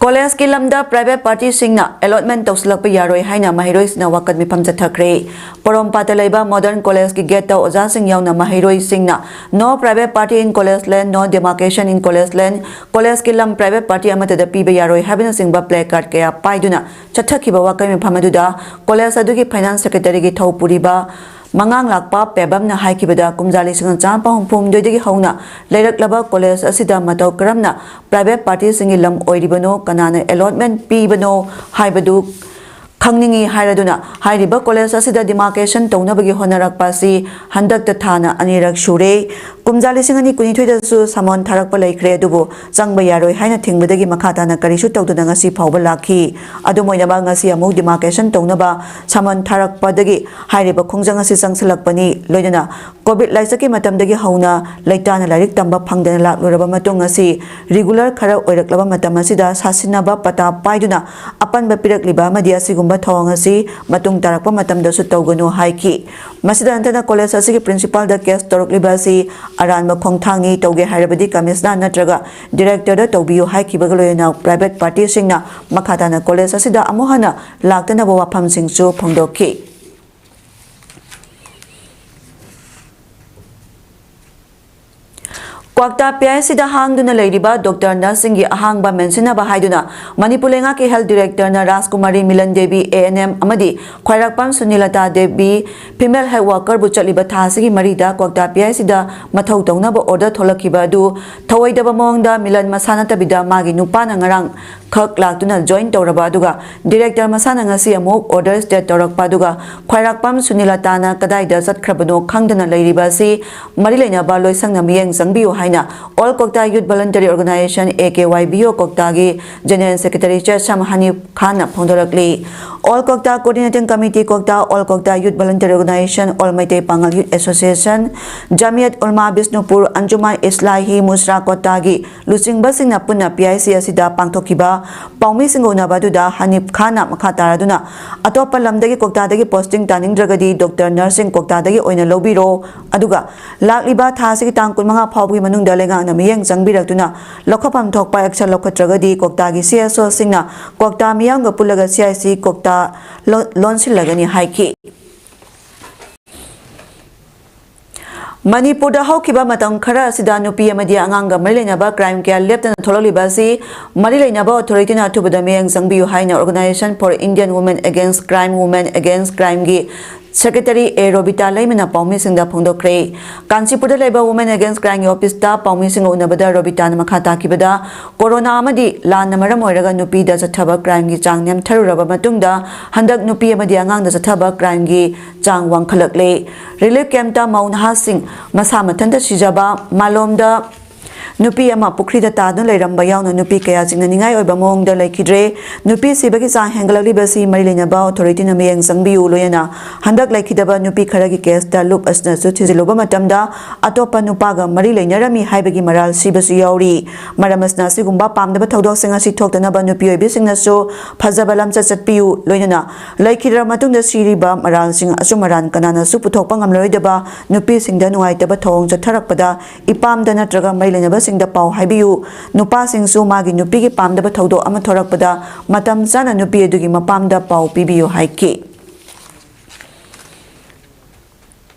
ꯀꯣꯂꯦꯖꯀꯤ ꯂꯝꯗ ꯄ꯭ꯔꯥꯏꯚꯦꯠ ꯄꯥꯔꯇꯤꯁꯤꯡꯅ ꯑꯦꯂꯣꯠꯃꯦꯟ ꯇꯧꯁꯤꯜꯂꯛꯄ ꯌꯥꯔꯣꯏ ꯍꯥꯏꯅ ꯃꯍꯩꯔꯣꯏꯁꯤꯡꯅ ꯋꯥꯀꯠ ꯃꯤꯐꯝ ꯆꯠꯊꯈ꯭ꯔꯦ꯫ ꯄꯣꯔꯣꯝꯄꯥꯠꯇ ꯂꯩꯕ ꯃꯣꯗꯔꯟ ꯀꯣꯂꯦꯖꯀꯤ ꯒꯦꯠꯇ ꯑꯣꯖꯥꯁꯤꯡ ꯌꯥꯎꯅ ꯃꯍꯩꯔꯣꯏꯁꯤꯡꯅ "No private party in college land, no demarcation in college land", ꯀꯣꯂꯦꯖꯀꯤ ꯂꯝ ꯄ꯭ꯔꯥꯏꯚꯦꯠ ꯄꯥꯔꯇꯤ ꯑꯃꯠꯇꯗ ꯄꯤꯕ ꯌꯥꯔꯣꯏ ꯍꯥꯏꯕꯅꯆꯤꯡꯕ ꯄ꯭ꯂꯦ ꯀꯥꯔꯗ ꯀꯌꯥ ꯄꯥꯏꯗꯨꯅ ꯆꯠꯊꯈꯤꯕ ꯋꯥꯀꯠ ꯃꯤꯐꯝ ꯑꯗꯨꯗ ꯀꯣꯂꯦꯖ ꯑꯗꯨꯒꯤ ꯐꯥꯏꯅꯥꯟꯁ ꯁꯦꯀ꯭ꯔꯦꯇꯔꯤꯒꯤ ꯊꯧ ꯄꯨꯔꯤꯕ ꯃꯉꯥꯡ ꯂꯥꯛꯄ ꯄꯦꯕꯝꯅ ꯍꯥꯏꯈꯤꯕꯗ, ꯀꯨꯝꯖꯥ ꯂꯤꯁꯤꯡ ꯑꯃ ꯆꯥꯃꯥꯄꯟ ꯍꯨꯝꯐꯨ ꯍꯨꯝꯗꯣꯏꯗꯒꯤ ꯍꯧꯅ ꯂꯩꯔꯛꯂꯕ ꯀꯣꯂꯦꯖ ꯑꯁꯤꯗ ꯃꯇꯧ ꯀꯔꯝꯅ ꯄ꯭ꯔꯥꯏꯚꯦꯠ ꯄꯥꯔꯇꯤꯁꯤꯡꯒꯤ ꯂꯝ ꯑꯣꯏꯔꯤꯕꯅꯣ, ꯀꯅꯥꯅ ꯑꯦꯂꯣꯠꯃꯦꯟ ꯄꯤꯕꯅꯣ ꯍꯥꯏꯕꯗꯨ ꯈꯪꯅꯤꯡꯏ ꯍꯥꯏꯔꯗꯨꯅ, ꯍꯥꯏꯔꯤꯕ ꯀꯣꯂꯦꯖ ꯑꯁꯤꯗ ꯗꯤꯃꯥꯔꯀꯦꯁꯟ ꯇꯧꯅꯕꯒꯤ ꯍꯣꯠꯅꯔꯛꯄ ꯑꯁꯤ ꯍꯟꯗꯛꯇ ꯊꯥꯅ ꯑꯅꯤꯔꯛ ꯁꯨꯔꯦ꯫ ꯀꯨꯝꯖꯥ ꯂꯤꯁꯤꯡ ꯑꯅꯤ ꯀꯨꯟꯅꯤꯊꯣꯏꯗꯁꯨ summon ꯊꯥꯔꯛꯄ ꯂꯩꯈ꯭ꯔꯦ, ꯑꯗꯨꯕꯨ ꯆꯪꯕ ꯌꯥꯔꯣꯏ ꯍꯥꯏꯅ ꯊꯤꯡꯕꯗꯒꯤ ꯃꯈꯥ ꯇꯥꯅ ꯀꯔꯤꯁꯨ ꯇꯧꯗꯅ ꯉꯁꯤ ꯐꯥꯎꯕ ꯂꯥꯛꯈꯤ꯫ ꯑꯗꯨꯝ ꯑꯣꯏꯅꯃꯛ, ꯉꯁꯤ ꯑꯃꯨꯛ demarcation ꯇꯧꯅꯕ summon ꯊꯥꯔꯛꯄꯗꯒꯤ ꯍꯥꯏꯔꯤꯕ ꯈꯣꯡꯖꯪ ꯑꯁꯤ ꯆꯪꯁꯤꯜꯂꯛꯄꯅꯤ꯫ ꯂꯣꯏꯅꯅ COVID ꯂꯥꯏꯆꯠꯀꯤ ꯃꯇꯝꯗꯒꯤ ꯍꯧꯅ ꯂꯩꯇꯥꯅ ꯂꯥꯏꯔꯤꯛ ꯇꯝꯕ ꯐꯪꯗꯅ ꯂꯥꯛꯂꯨꯔꯕ ꯃꯇꯨꯡ, ꯉꯁꯤ regular ꯈꯔ ꯑꯣꯏꯔꯛꯂꯕ ꯃꯇꯝ ꯑꯁꯤꯗ ꯁꯥꯁꯤꯟꯅꯕ ꯄꯇꯥ ꯄꯥꯏꯗꯨꯅ ꯑꯄꯟꯕ ꯄꯤꯔꯛꯂꯤꯕ ꯑꯃꯗꯤ ꯑꯁꯤꯒꯨꯝꯕ ꯊꯧꯑꯣꯡ ꯑꯁꯤ ꯃꯇꯨꯡ ꯇꯥꯔꯛꯄ ꯃꯇꯝꯗꯁꯨ ꯇꯧꯒꯅꯨ ꯍꯥꯏꯈꯤ꯫ ꯃꯁꯤꯗ ꯅꯠꯇꯅ, college ꯑꯁꯤꯒꯤ principalꯗ case ꯇꯧꯔꯛꯂꯤꯕ ꯑꯁꯤ ꯑꯔꯥꯟꯕ ꯈꯣꯡꯊꯥꯡꯅꯤ, ꯇꯧꯒꯦ ꯍꯥꯏꯔꯕꯗꯤ commissioner ꯅꯠꯇ꯭ꯔꯒ directorꯗ ꯇꯧꯕꯤꯌꯨ ꯍꯥꯏꯈꯤꯕꯒ ꯂꯣꯏꯅꯅ private partyꯁꯤꯡꯅ ꯃꯈꯥ ꯇꯥꯅ college ꯑꯁꯤꯗ ꯑꯃꯨꯛ ꯍꯟꯅ ꯂꯥꯛꯇꯅꯕ ꯋꯥꯐꯝꯁꯤꯡꯁꯨ ꯐꯣꯡꯗꯣꯛꯈꯤ꯫ ꯀ꯭ꯋꯥꯛꯇꯥ PICꯗ ꯍꯥꯡꯗꯨꯅ ꯂꯩꯔꯤꯕ doctor nurseꯁꯤꯡꯒꯤ ꯑꯍꯥꯡꯕ ꯃꯦꯟꯁꯤꯟꯅꯕ ꯍꯥꯏꯗꯨꯅ ꯃꯅꯤꯄꯨꯔ ꯂꯩꯉꯥꯛꯀꯤ health directorꯅ ꯔꯥꯖꯀꯨꯃꯥꯔꯤ ꯃꯤꯂꯟ ꯗꯦꯕꯤ, ANM, ꯑꯃꯗꯤ ꯈ꯭ꯋꯥꯏꯔꯥꯛꯄꯝ ꯁꯨꯅꯤꯂꯇꯥ ꯗꯦꯕꯤ, female health workerꯕꯨ ꯆꯠꯂꯤꯕ ꯊꯥ ꯑꯁꯤꯒꯤ ꯃꯔꯤꯗ ꯀ꯭ꯋꯥꯛꯇꯥ PICꯗ ꯃꯊꯧ ꯇꯧꯅꯕ order ꯊꯣꯛꯂꯛꯈꯤꯕ ꯑꯗꯨ ꯊꯧꯑꯣꯏꯗꯕ ꯃꯑꯣꯡꯗ ꯃꯤꯂꯟ ꯃꯁꯥ ꯅꯠꯇꯕꯤꯗ ꯃꯥꯒꯤ ꯅꯨꯄꯥꯅ ꯉꯔꯥꯡ ꯈꯛ ꯂꯥꯛꯇꯨꯅ join ꯇꯧꯔꯕ, ꯑꯗꯨꯒ director ꯃꯁꯥꯅ ꯉꯁꯤ ꯑꯃꯨꯛ order state ꯇꯧꯔꯛꯄ, ꯑꯗꯨꯒ ꯈ꯭ꯋꯥꯏꯔꯥꯛꯄꯝ ꯁꯨꯅꯤꯂꯇꯥꯅ ꯀꯗꯥꯏꯗ ꯆꯠꯈ꯭ꯔꯕꯅꯣ ꯈꯪꯗꯅ ꯂꯩꯔꯤꯕ ꯑꯁꯤ ꯃꯔꯤ ꯂꯩꯅꯕ ꯂꯣꯏꯁꯪꯅ ꯃꯤꯠꯌꯦꯡ ꯆꯪꯕꯤꯌꯨ ꯍꯥꯏꯅ All Kokta Youth Voluntary Organisation, AKYVO Koktaꯒꯤ General Secretary ꯆꯦꯁꯝ ꯍꯅꯤꯐ ꯈꯥꯟꯅ ꯐꯣꯡꯗꯣꯔꯛꯂꯤ꯫ All Kokta Coordinating Committee Kokta, All Kokta Youth Voluntary Organisation, All Meitei Pangal Youth Association, Jamiat Ulama Bishnupur, Anjuman Islahi Musra Koktaꯒꯤ ꯂꯨꯆꯤꯡꯕꯁꯤꯡꯅ ꯄꯨꯟꯅ PIC ꯑꯁꯤꯗ ꯄꯥꯡꯊꯣꯛꯈꯤꯕ ꯄꯥꯎꯃꯤꯁꯤꯡꯒ ꯎꯅꯕ ꯑꯗꯨꯗ ꯍꯅꯤꯐ ꯈꯥꯟꯅ ꯃꯈꯥ ꯇꯥꯔꯗꯨꯅ ꯑꯇꯣꯞꯄ ꯂꯝꯗꯒꯤ ꯀꯣꯛꯇꯥꯗꯒꯤ posting ꯇꯥꯅꯤꯡꯗ꯭ꯔꯒꯗꯤ doctor nurseꯁꯤꯡ ꯀꯣꯛꯇꯥꯗꯒꯤ ꯑꯣꯏꯅ ꯂꯧꯕꯤꯔꯣ, ꯑꯗꯨꯒ ꯂꯥꯛꯂꯤꯕ ꯊꯥ ꯑꯁꯤꯒꯤ ꯇꯥꯡ ꯀꯨꯟꯃꯉꯥ ꯐꯥꯎꯕꯒꯤ ꯃꯅꯨꯡꯗ ꯂꯩꯉꯥꯛꯅ ꯃꯤꯠꯌꯦꯡ ꯆꯪꯕꯤꯔꯛꯇꯨꯅ ꯂꯧꯈꯠꯐꯝ ꯊꯣꯛꯄ action ꯂꯧꯈꯠꯇ꯭ꯔꯒꯗꯤ ꯀꯣꯛꯇꯥꯒꯤ CSOꯁꯤꯡꯅ ꯀꯣꯛꯇꯥ ꯃꯤꯌꯥꯝꯒ ꯄꯨꯜꯂꯒ CIC ꯀꯣꯛꯇꯥ ꯂꯣ-, ꯂꯣꯟꯁꯤꯜꯂꯒꯅꯤ ꯍꯥꯏꯈꯤ꯫ ꯃꯅꯤꯄꯨꯔꯗ ꯍꯧꯈꯤꯕ ꯃꯇꯝ ꯈꯔ ꯑꯁꯤꯗ ꯅꯨꯄꯤ ꯑꯃꯗꯤ ꯑꯉꯥꯡꯒ ꯃꯔꯤ ꯂꯩꯅꯕ crime ꯀꯌꯥ ꯂꯦꯞꯇꯅ ꯊꯣꯛꯂꯛꯂꯤꯕ ꯑꯁꯤ ꯃꯔꯤ ꯂꯩꯅꯕ authorityꯅ ꯑꯊꯨꯕꯗ ꯃꯤꯠꯌꯦꯡ ꯆꯪꯕꯤꯌꯨ ꯍꯥꯏꯅ Organisation for Indian Women Against Crime, Women Against Crimeꯒꯤ ꯁꯦꯀ꯭ꯔꯦꯇꯔꯤ ꯑꯦ ꯔꯣꯕꯤꯇꯥ ꯂꯩꯃꯅ ꯄꯥꯎꯃꯤꯁꯤꯡꯗ ꯐꯣꯡꯗꯣꯛꯈ꯭ꯔꯦ꯫ ꯀꯥꯟꯆꯤꯄꯨꯔꯗ ꯂꯩꯕ Women Against Crimeꯒꯤ ꯑꯣꯐꯤꯁꯇ ꯄꯥꯎꯃꯤꯁꯤꯡꯒ ꯎꯅꯕꯗ ꯔꯣꯕꯤꯇꯥꯅ ꯃꯈꯥ ꯇꯥꯈꯤꯕꯗ, ꯀꯣꯔꯣꯅꯥ ꯑꯃꯗꯤ ꯂꯥꯟꯅ ꯃꯔꯝ ꯑꯣꯏꯔꯒ ꯅꯨꯄꯤꯗ ꯆꯠꯊꯕ crimeꯒꯤ ꯆꯥꯡ ꯅꯦꯝꯊꯔꯨꯔꯕ ꯃꯇꯨꯡꯗ, ꯍꯟꯗꯛ ꯅꯨꯄꯤ ꯑꯃꯗꯤ ꯑꯉꯥꯡꯗ ꯆꯠꯊꯕ crimeꯒꯤ ꯆꯥꯡ ꯋꯥꯡꯈꯠꯂꯛꯂꯦ꯫ Relief campꯇ ꯃꯧ ꯅꯍꯥꯁꯤꯡ ꯃꯁꯥ ꯃꯊꯟꯇ ꯁꯤꯖꯕ, ꯃꯥꯂꯣꯝꯗ ꯅꯨꯄꯤ ꯑꯃ ꯄꯨꯈ꯭ꯔꯤꯗ ꯇꯥꯗꯨꯅ ꯂꯩꯔꯝꯕ ꯌꯥꯎꯅ ꯅꯨꯄꯤ ꯀꯌꯥ ꯆꯤꯡꯅꯅꯤꯡꯉꯥꯏ ꯑꯣꯏꯕ ꯃꯑꯣꯡꯗ ꯂꯩꯈꯤꯗ꯭ꯔꯦ꯫ ꯅꯨꯄꯤ ꯁꯤꯕꯒꯤ ꯆꯥꯡ ꯍꯦꯟꯒꯠꯂꯛꯂꯤꯕꯁꯤ ꯃꯔꯤ ꯂꯩꯅꯕ authorityꯅ ꯃꯤꯠꯌꯦꯡ ꯆꯪꯕꯤꯌꯨ, ꯂꯣꯏꯅꯅ ꯍꯟꯗꯛ ꯂꯩꯈꯤꯗꯕ ꯅꯨꯄꯤ ꯈꯔꯒꯤ caseꯇ ꯂꯨꯞ ꯑꯁꯤꯅꯁꯨ ꯊꯤꯖꯤꯜꯂꯨꯕ ꯃꯇꯝꯗ ꯑꯇꯣꯞꯄ ꯅꯨꯄꯥꯒ ꯃꯔꯤ ꯂꯩꯅꯔꯝꯃꯤ ꯍꯥꯏꯕꯒꯤ ꯃꯔꯥꯜ ꯁꯤꯕꯁꯨ ꯌꯥꯎꯔꯤ꯫ ꯃꯔꯝ ꯑꯁꯤꯅ ꯑꯁꯤꯒꯨꯝꯕ ꯄꯥꯝꯗꯕ ꯊꯧꯗꯣꯛꯁꯤꯡ ꯑꯁꯤ ꯊꯣꯛꯇꯅꯕ ꯅꯨꯄꯤ ꯑꯣꯏꯕꯤꯁꯤꯡꯅꯁꯨ ꯐꯖꯕ ꯂꯝꯆꯠ ꯆꯠꯄꯤꯌꯨ, ꯂꯣꯏꯅꯅ ꯂꯩꯈꯤꯗ꯭ꯔꯕ ꯃꯇꯨꯡꯗ ꯁꯤꯔꯤꯕ ꯃꯔꯥꯜꯁꯤꯡ ꯑꯆꯨꯝ ꯑꯔꯥꯟ ꯀꯅꯥꯅꯁꯨ ꯄꯨꯊꯣꯛꯄ ꯉꯝꯂꯔꯣꯏꯗꯕ ꯅꯨꯄꯤꯁꯤꯡꯗ ꯅꯨꯡꯉꯥꯏꯇꯕ ꯊꯧꯑꯣꯡ ꯆꯠꯊꯔꯛꯄꯗ ꯏꯄꯥꯝꯗ ꯅꯠꯇ꯭ꯔꯒ ꯃꯔꯤ ꯂꯩꯅꯕꯁꯤꯡꯗ ꯄꯥꯎ ꯍꯥꯏꯕꯤꯌꯨ꯫ ꯅꯨꯄꯥꯁꯤꯡꯁꯨ ꯃꯥꯒꯤ ꯅꯨꯄꯤꯒꯤ ꯄꯥꯝꯗꯕ ꯊꯧꯗꯣꯛ ꯑꯃ ꯊꯣꯔꯛꯄꯗ ꯃꯇꯝ ꯆꯥꯅ ꯅꯨꯄꯤ ꯑꯗꯨꯒꯤ ꯃꯄꯥꯝꯗ ꯄꯥꯎ ꯄꯤꯕꯤꯌꯨ ꯍꯥꯏꯈꯤ꯫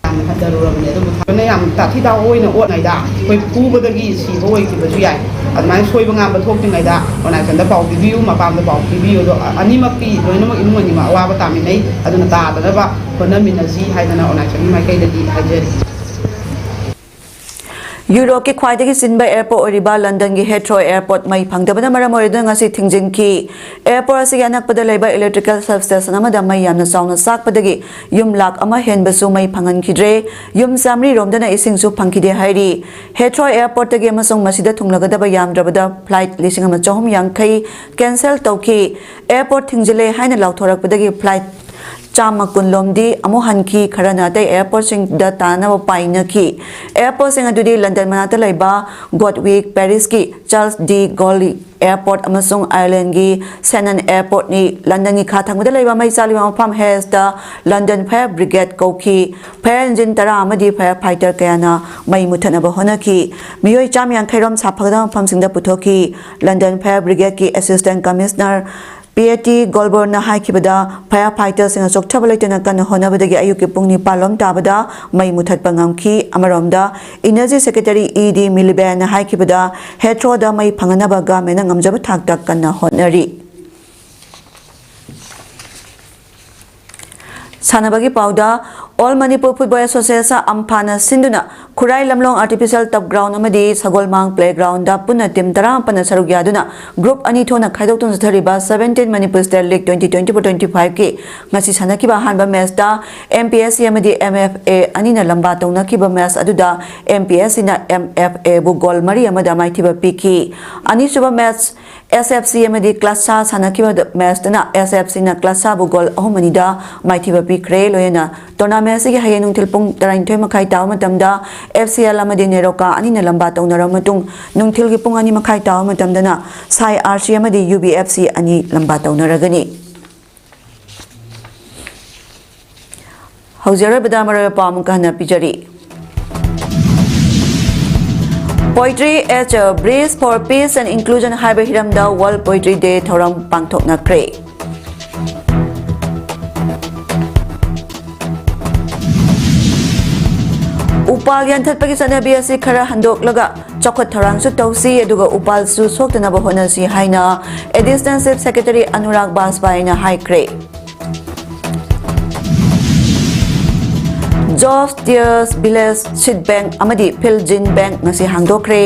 ꯌꯥꯝꯅ ꯍꯟꯊꯔꯨꯔꯕꯅꯦ꯫ ꯑꯗꯨꯕꯨ ꯊꯥꯕꯅ ꯌꯥꯝ ꯇꯥꯊꯤ ꯇꯥꯑꯣꯏꯅ ꯑꯣꯠꯉꯩꯗ ꯑꯩꯈꯣꯏ ꯐꯨꯕꯗꯒꯤ ꯁꯤꯕ ꯑꯣꯏꯈꯤꯕꯁꯨ ꯌꯥꯏ꯫ ꯑꯗꯨꯃꯥꯏꯅ ꯁꯣꯏꯕ ꯉꯥꯝꯕ ꯊꯣꯛꯇ꯭ꯔꯤꯉꯩꯗ ꯑꯣꯔꯒꯅꯥꯏꯖꯦꯁꯟꯗ ꯄꯥꯎ ꯄꯤꯕꯤꯌꯨ, ꯃꯄꯥꯝꯗ ꯄꯥꯎ ꯄꯤꯕꯤꯌꯨ꯫ ꯑꯗꯣ ꯑꯅꯤꯃꯛꯀꯤ, ꯂꯣꯏꯅꯃꯛ ꯏꯃꯨꯡ ꯑꯅꯤꯃꯛ ꯑꯋꯥꯕ ꯇꯥꯃꯤꯟꯅꯩ꯫ ꯑꯗꯨꯅ ꯇꯥꯗꯅꯕ ꯍꯣꯠꯅꯃꯤꯟꯅꯁꯤ ꯍꯥꯏꯗꯅ ꯑꯣꯔꯒꯅꯥꯏꯖꯦꯁꯟꯒꯤ ꯃꯥꯏꯀꯩꯗꯒꯤ ꯍꯥꯏꯖꯔꯤ꯫ ꯌꯨꯔꯣꯞꯀꯤ ꯈ꯭ꯋꯥꯏꯗꯒꯤ ꯆꯤꯟꯕ airport ꯑꯣꯏꯔꯤꯕ ꯂꯟꯗꯟꯒꯤ Heathrow airport ꯃꯩ ꯐꯪꯗꯕꯅ ꯃꯔꯝ ꯑꯣꯏꯔꯗꯨꯅ ꯉꯁꯤ ꯊꯤꯡꯖꯤꯟꯈꯤ꯫ Airport ꯑꯁꯤꯒꯤ ꯑꯅꯛꯄꯗ ꯂꯩꯕ electrical substation ꯑꯃꯗ ꯃꯩ ꯌꯥꯝꯅ ꯆꯥꯎꯅ ꯆꯥꯛꯄꯗꯒꯤ ꯌꯨꯝ ꯂꯥꯈ ꯑꯃ ꯍꯦꯟꯕꯁꯨ ꯃꯩ ꯐꯪꯍꯟꯈꯤꯗ꯭ꯔꯦ꯫ ꯌꯨꯝ ꯆꯥꯃꯔꯤ ꯔꯣꯝꯗꯅ ꯏꯁꯤꯡꯁꯨ ꯐꯪꯈꯤꯗꯦ ꯍꯥꯏꯔꯤ꯫ Heathrow airportꯇꯒꯤ ꯑꯃꯁꯨꯡ ꯃꯁꯤꯗ ꯊꯨꯡꯂꯒꯗꯕ ꯌꯥꯝꯗ꯭ꯔꯕꯗ flight ꯂꯤꯁꯤꯡ ꯑꯃ ꯆꯍꯨꯝ ꯌꯥꯡꯈꯩ cancel ꯇꯧꯈꯤ꯫ Airport ꯊꯤꯡꯖꯤꯜꯂꯦ ꯍꯥꯏꯅ ꯂꯥꯎꯊꯣꯔꯛꯄꯗꯒꯤ flight ꯆꯥꯝꯃ ꯀꯨꯟ ꯂꯣꯝꯗꯤ ꯑꯃꯨꯛ ꯍꯟꯈꯤ, ꯈꯔꯅ ꯑꯇꯩ airportꯁꯤꯡꯗ ꯇꯥꯅꯕ ꯄꯥꯏꯅꯈꯤ꯫ Airportꯁꯤꯡ ꯑꯗꯨꯗꯤ ꯂꯟꯗꯟ ꯃꯅꯥꯛꯇ ꯂꯩꯕ Gatwick, Parisꯀꯤ Charles de Gaulle airport ꯑꯃꯁꯨꯡ Irelandꯒꯤ Shannon airportꯅꯤ꯫ ꯂꯟꯗꯟꯒꯤ ꯈꯥ ꯊꯪꯕꯗ ꯂꯩꯕ ꯃꯩ ꯆꯥꯛꯂꯤꯕ ꯃꯐꯝ Heathꯗ London Fire Brigade ꯀꯧꯈꯤ꯫ Fire engine ꯇꯔꯥ ꯑꯃꯗꯤ fire fighter ꯀꯌꯥꯅ ꯃꯩ ꯃꯨꯊꯠꯅꯕ ꯍꯣꯠꯅꯈꯤ꯫ ꯃꯤꯑꯣꯏ ꯆꯥꯝꯃ ꯌꯥꯡꯈꯩ ꯔꯣꯝ ꯁꯥꯐꯒꯗꯕ ꯃꯐꯝꯁꯤꯡꯗ ꯄꯨꯊꯣꯛꯈꯤ꯫ London Fire Brigadeꯀꯤ Assistant Commissioner Patty Goldbergꯅ ꯍꯥꯏꯈꯤꯕꯗ, fire fighterꯁꯤꯡꯅ ꯆꯣꯛꯊꯕ ꯂꯩꯇꯅ ꯀꯟꯅ ꯍꯣꯠꯅꯕꯗꯒꯤ ꯑꯌꯨꯛꯀꯤ ꯄꯨꯡ ꯅꯤꯄꯥꯟ ꯂꯣꯝ ꯇꯥꯕꯗ ꯃꯩ ꯃꯨꯊꯠꯄ ꯉꯝꯈꯤ꯫ ꯑꯃꯔꯣꯝꯗ, Energy Secretary E D Milibandꯅ ꯍꯥꯏꯈꯤꯕꯗ, Heathrowꯗ ꯃꯩ ꯐꯪꯍꯟꯅꯕ governmentꯅ ꯉꯝꯖꯕ ꯊꯥꯛꯇ ꯀꯟꯅ ꯍꯣꯠꯅꯔꯤ꯫ ꯁꯥꯟꯅꯕꯒꯤ ꯄꯥꯎꯗ, All Manipur Football Association, ꯑꯝꯐꯥꯅ ꯁꯤꯟꯗꯨꯅ ꯈꯨꯔꯥꯏ ꯂꯝꯂꯣꯡ Artificial Turf Ground ꯑꯃꯗꯤ ꯁꯒꯣꯜꯃꯥꯡ Playground ꯗ ꯄꯨꯟꯅ team ꯇꯔꯥꯃꯥꯄꯟꯅ ꯁꯔꯨꯛ ꯌꯥꯗꯨꯅ group ꯑꯅꯤ ꯊꯣꯛꯅ ꯈꯥꯏꯗꯣꯛꯇꯨꯅ ꯆꯠꯊꯔꯤꯕ seventeen Manipur State League twenty twenty-four twenty-five ꯀꯤ ꯉꯁꯤ ꯁꯥꯟꯅꯈꯤꯕ ꯑꯍꯥꯟꯕ match ꯇ M P S C ꯑꯃꯗꯤ M F A ꯑꯅꯤꯅ ꯂꯝꯕꯥ ꯇꯧꯅꯈꯤꯕ match ꯑꯗꯨꯗ M P S C ꯅ M F A ꯕꯨ goal ꯃꯔꯤ ꯑꯃꯗ ꯃꯥꯏꯊꯤꯕ ꯄꯤꯈꯤ꯫ ꯑꯅꯤꯁꯨꯕ match S F C ꯑꯃꯗꯤ Classa ꯁꯥꯟꯅꯈꯤꯕ match ꯇꯅ S F C ꯅ Classa ꯕꯨ goal ꯑꯍꯨꯝ ꯑꯅꯤꯗ ꯃꯥꯏꯊꯤꯕ ꯄꯤꯈ꯭ꯔꯦ꯫ ꯂꯣꯏꯅꯅ tournament ꯑꯁꯤꯒꯤ ꯍꯌꯦꯡ ꯅꯨꯡꯊꯤꯜ ꯄꯨꯡ ꯇꯔꯥꯅꯤꯊꯣꯏ ꯃꯈꯥꯏ ꯇꯥꯕ ꯃꯇꯝꯗ F C L ꯑꯃꯗꯤ NEROCA ꯑꯅꯤꯅ ꯂꯝꯕꯥ ꯇꯧꯅꯔꯕ ꯃꯇꯨꯡ, ꯅꯨꯡꯊꯤꯜꯒꯤ ꯄꯨꯡ ꯑꯅꯤ ꯃꯈꯥꯏ ꯇꯥꯕ ꯃꯇꯝꯗꯅ Sai R C ꯑꯃꯗꯤ U B F C ꯑꯅꯤ ꯂꯝꯕꯥ ꯇꯧꯅꯔꯒꯅꯤ꯫ ꯍꯧꯖꯤꯛ ꯑꯔꯣꯏꯕꯗ ꯃꯔꯨꯑꯣꯏꯕ ꯄꯥꯎ ꯑꯃꯨꯛꯀ ꯍꯟꯅ ꯄꯤꯖꯔꯤ꯫ Poetry as a Bridge for Peace and Inclusion ꯍꯥꯏꯕ ꯍꯤꯔꯝꯗ World Poetry Day ꯊꯧꯔꯝ ꯄꯥꯡꯊꯣꯛꯅꯈ꯭ꯔꯦ꯫ ꯎꯄꯥꯜ ꯌꯥꯟꯊꯠꯄꯒꯤ ꯆꯠꯅꯕꯤ ꯑꯁꯤ ꯈꯔ ꯍꯟꯗꯣꯛꯂꯒ ꯆꯥꯎꯈꯠ ꯊꯧꯔꯥꯡꯁꯨ ꯇꯧꯁꯤ, ꯑꯗꯨꯒ ꯎꯄꯥꯜꯁꯨ ꯁꯣꯛꯇꯅꯕ ꯍꯣꯠꯅꯁꯤ ꯍꯥꯏꯅ Additional Chief Secretary ꯑꯅꯨꯔꯥꯒ ꯕꯥꯖꯄꯥꯏꯅ ꯍꯥꯏꯈ꯭ꯔꯦ꯫ Job Tears Village Seed Bank ꯑꯃꯗꯤ Field Gene Bank ꯉꯁꯤ ꯍꯥꯡꯗꯣꯛꯈ꯭ꯔꯦ꯫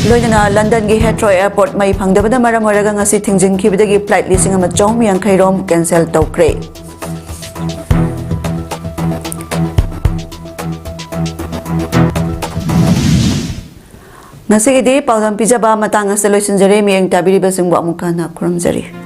ꯂꯣꯏꯅꯅ ꯂꯟꯗꯟꯒꯤ Heathrow Airport ꯃꯩ ꯐꯪꯗꯕꯅ ꯃꯔꯝ ꯑꯣꯏꯔꯒ ꯉꯁꯤ ꯊꯤꯡꯖꯤꯟꯈꯤꯕꯗꯒꯤ flight ꯂꯤꯁꯤꯡ ꯑꯃ ꯆꯍꯨꯝ ꯌꯥꯡꯈꯩ ꯔꯣꯝ cancel ꯇꯧꯈ꯭ꯔꯦ꯫ ꯉꯁꯤꯒꯤꯗꯤ ꯄꯥꯎꯗꯝ ꯄꯤꯖꯕ ꯃꯇꯥꯡ ꯑꯁꯤꯗ ꯂꯣꯏꯁꯤꯟꯖꯔꯦ꯫ ꯃꯤꯠꯌꯦꯡ ꯇꯥꯕꯤꯔꯤꯕꯁꯤꯡꯕꯨ ꯑꯃꯨꯛꯀ ꯍꯟꯅ ꯈꯨꯔꯨꯝꯖꯔꯤ꯫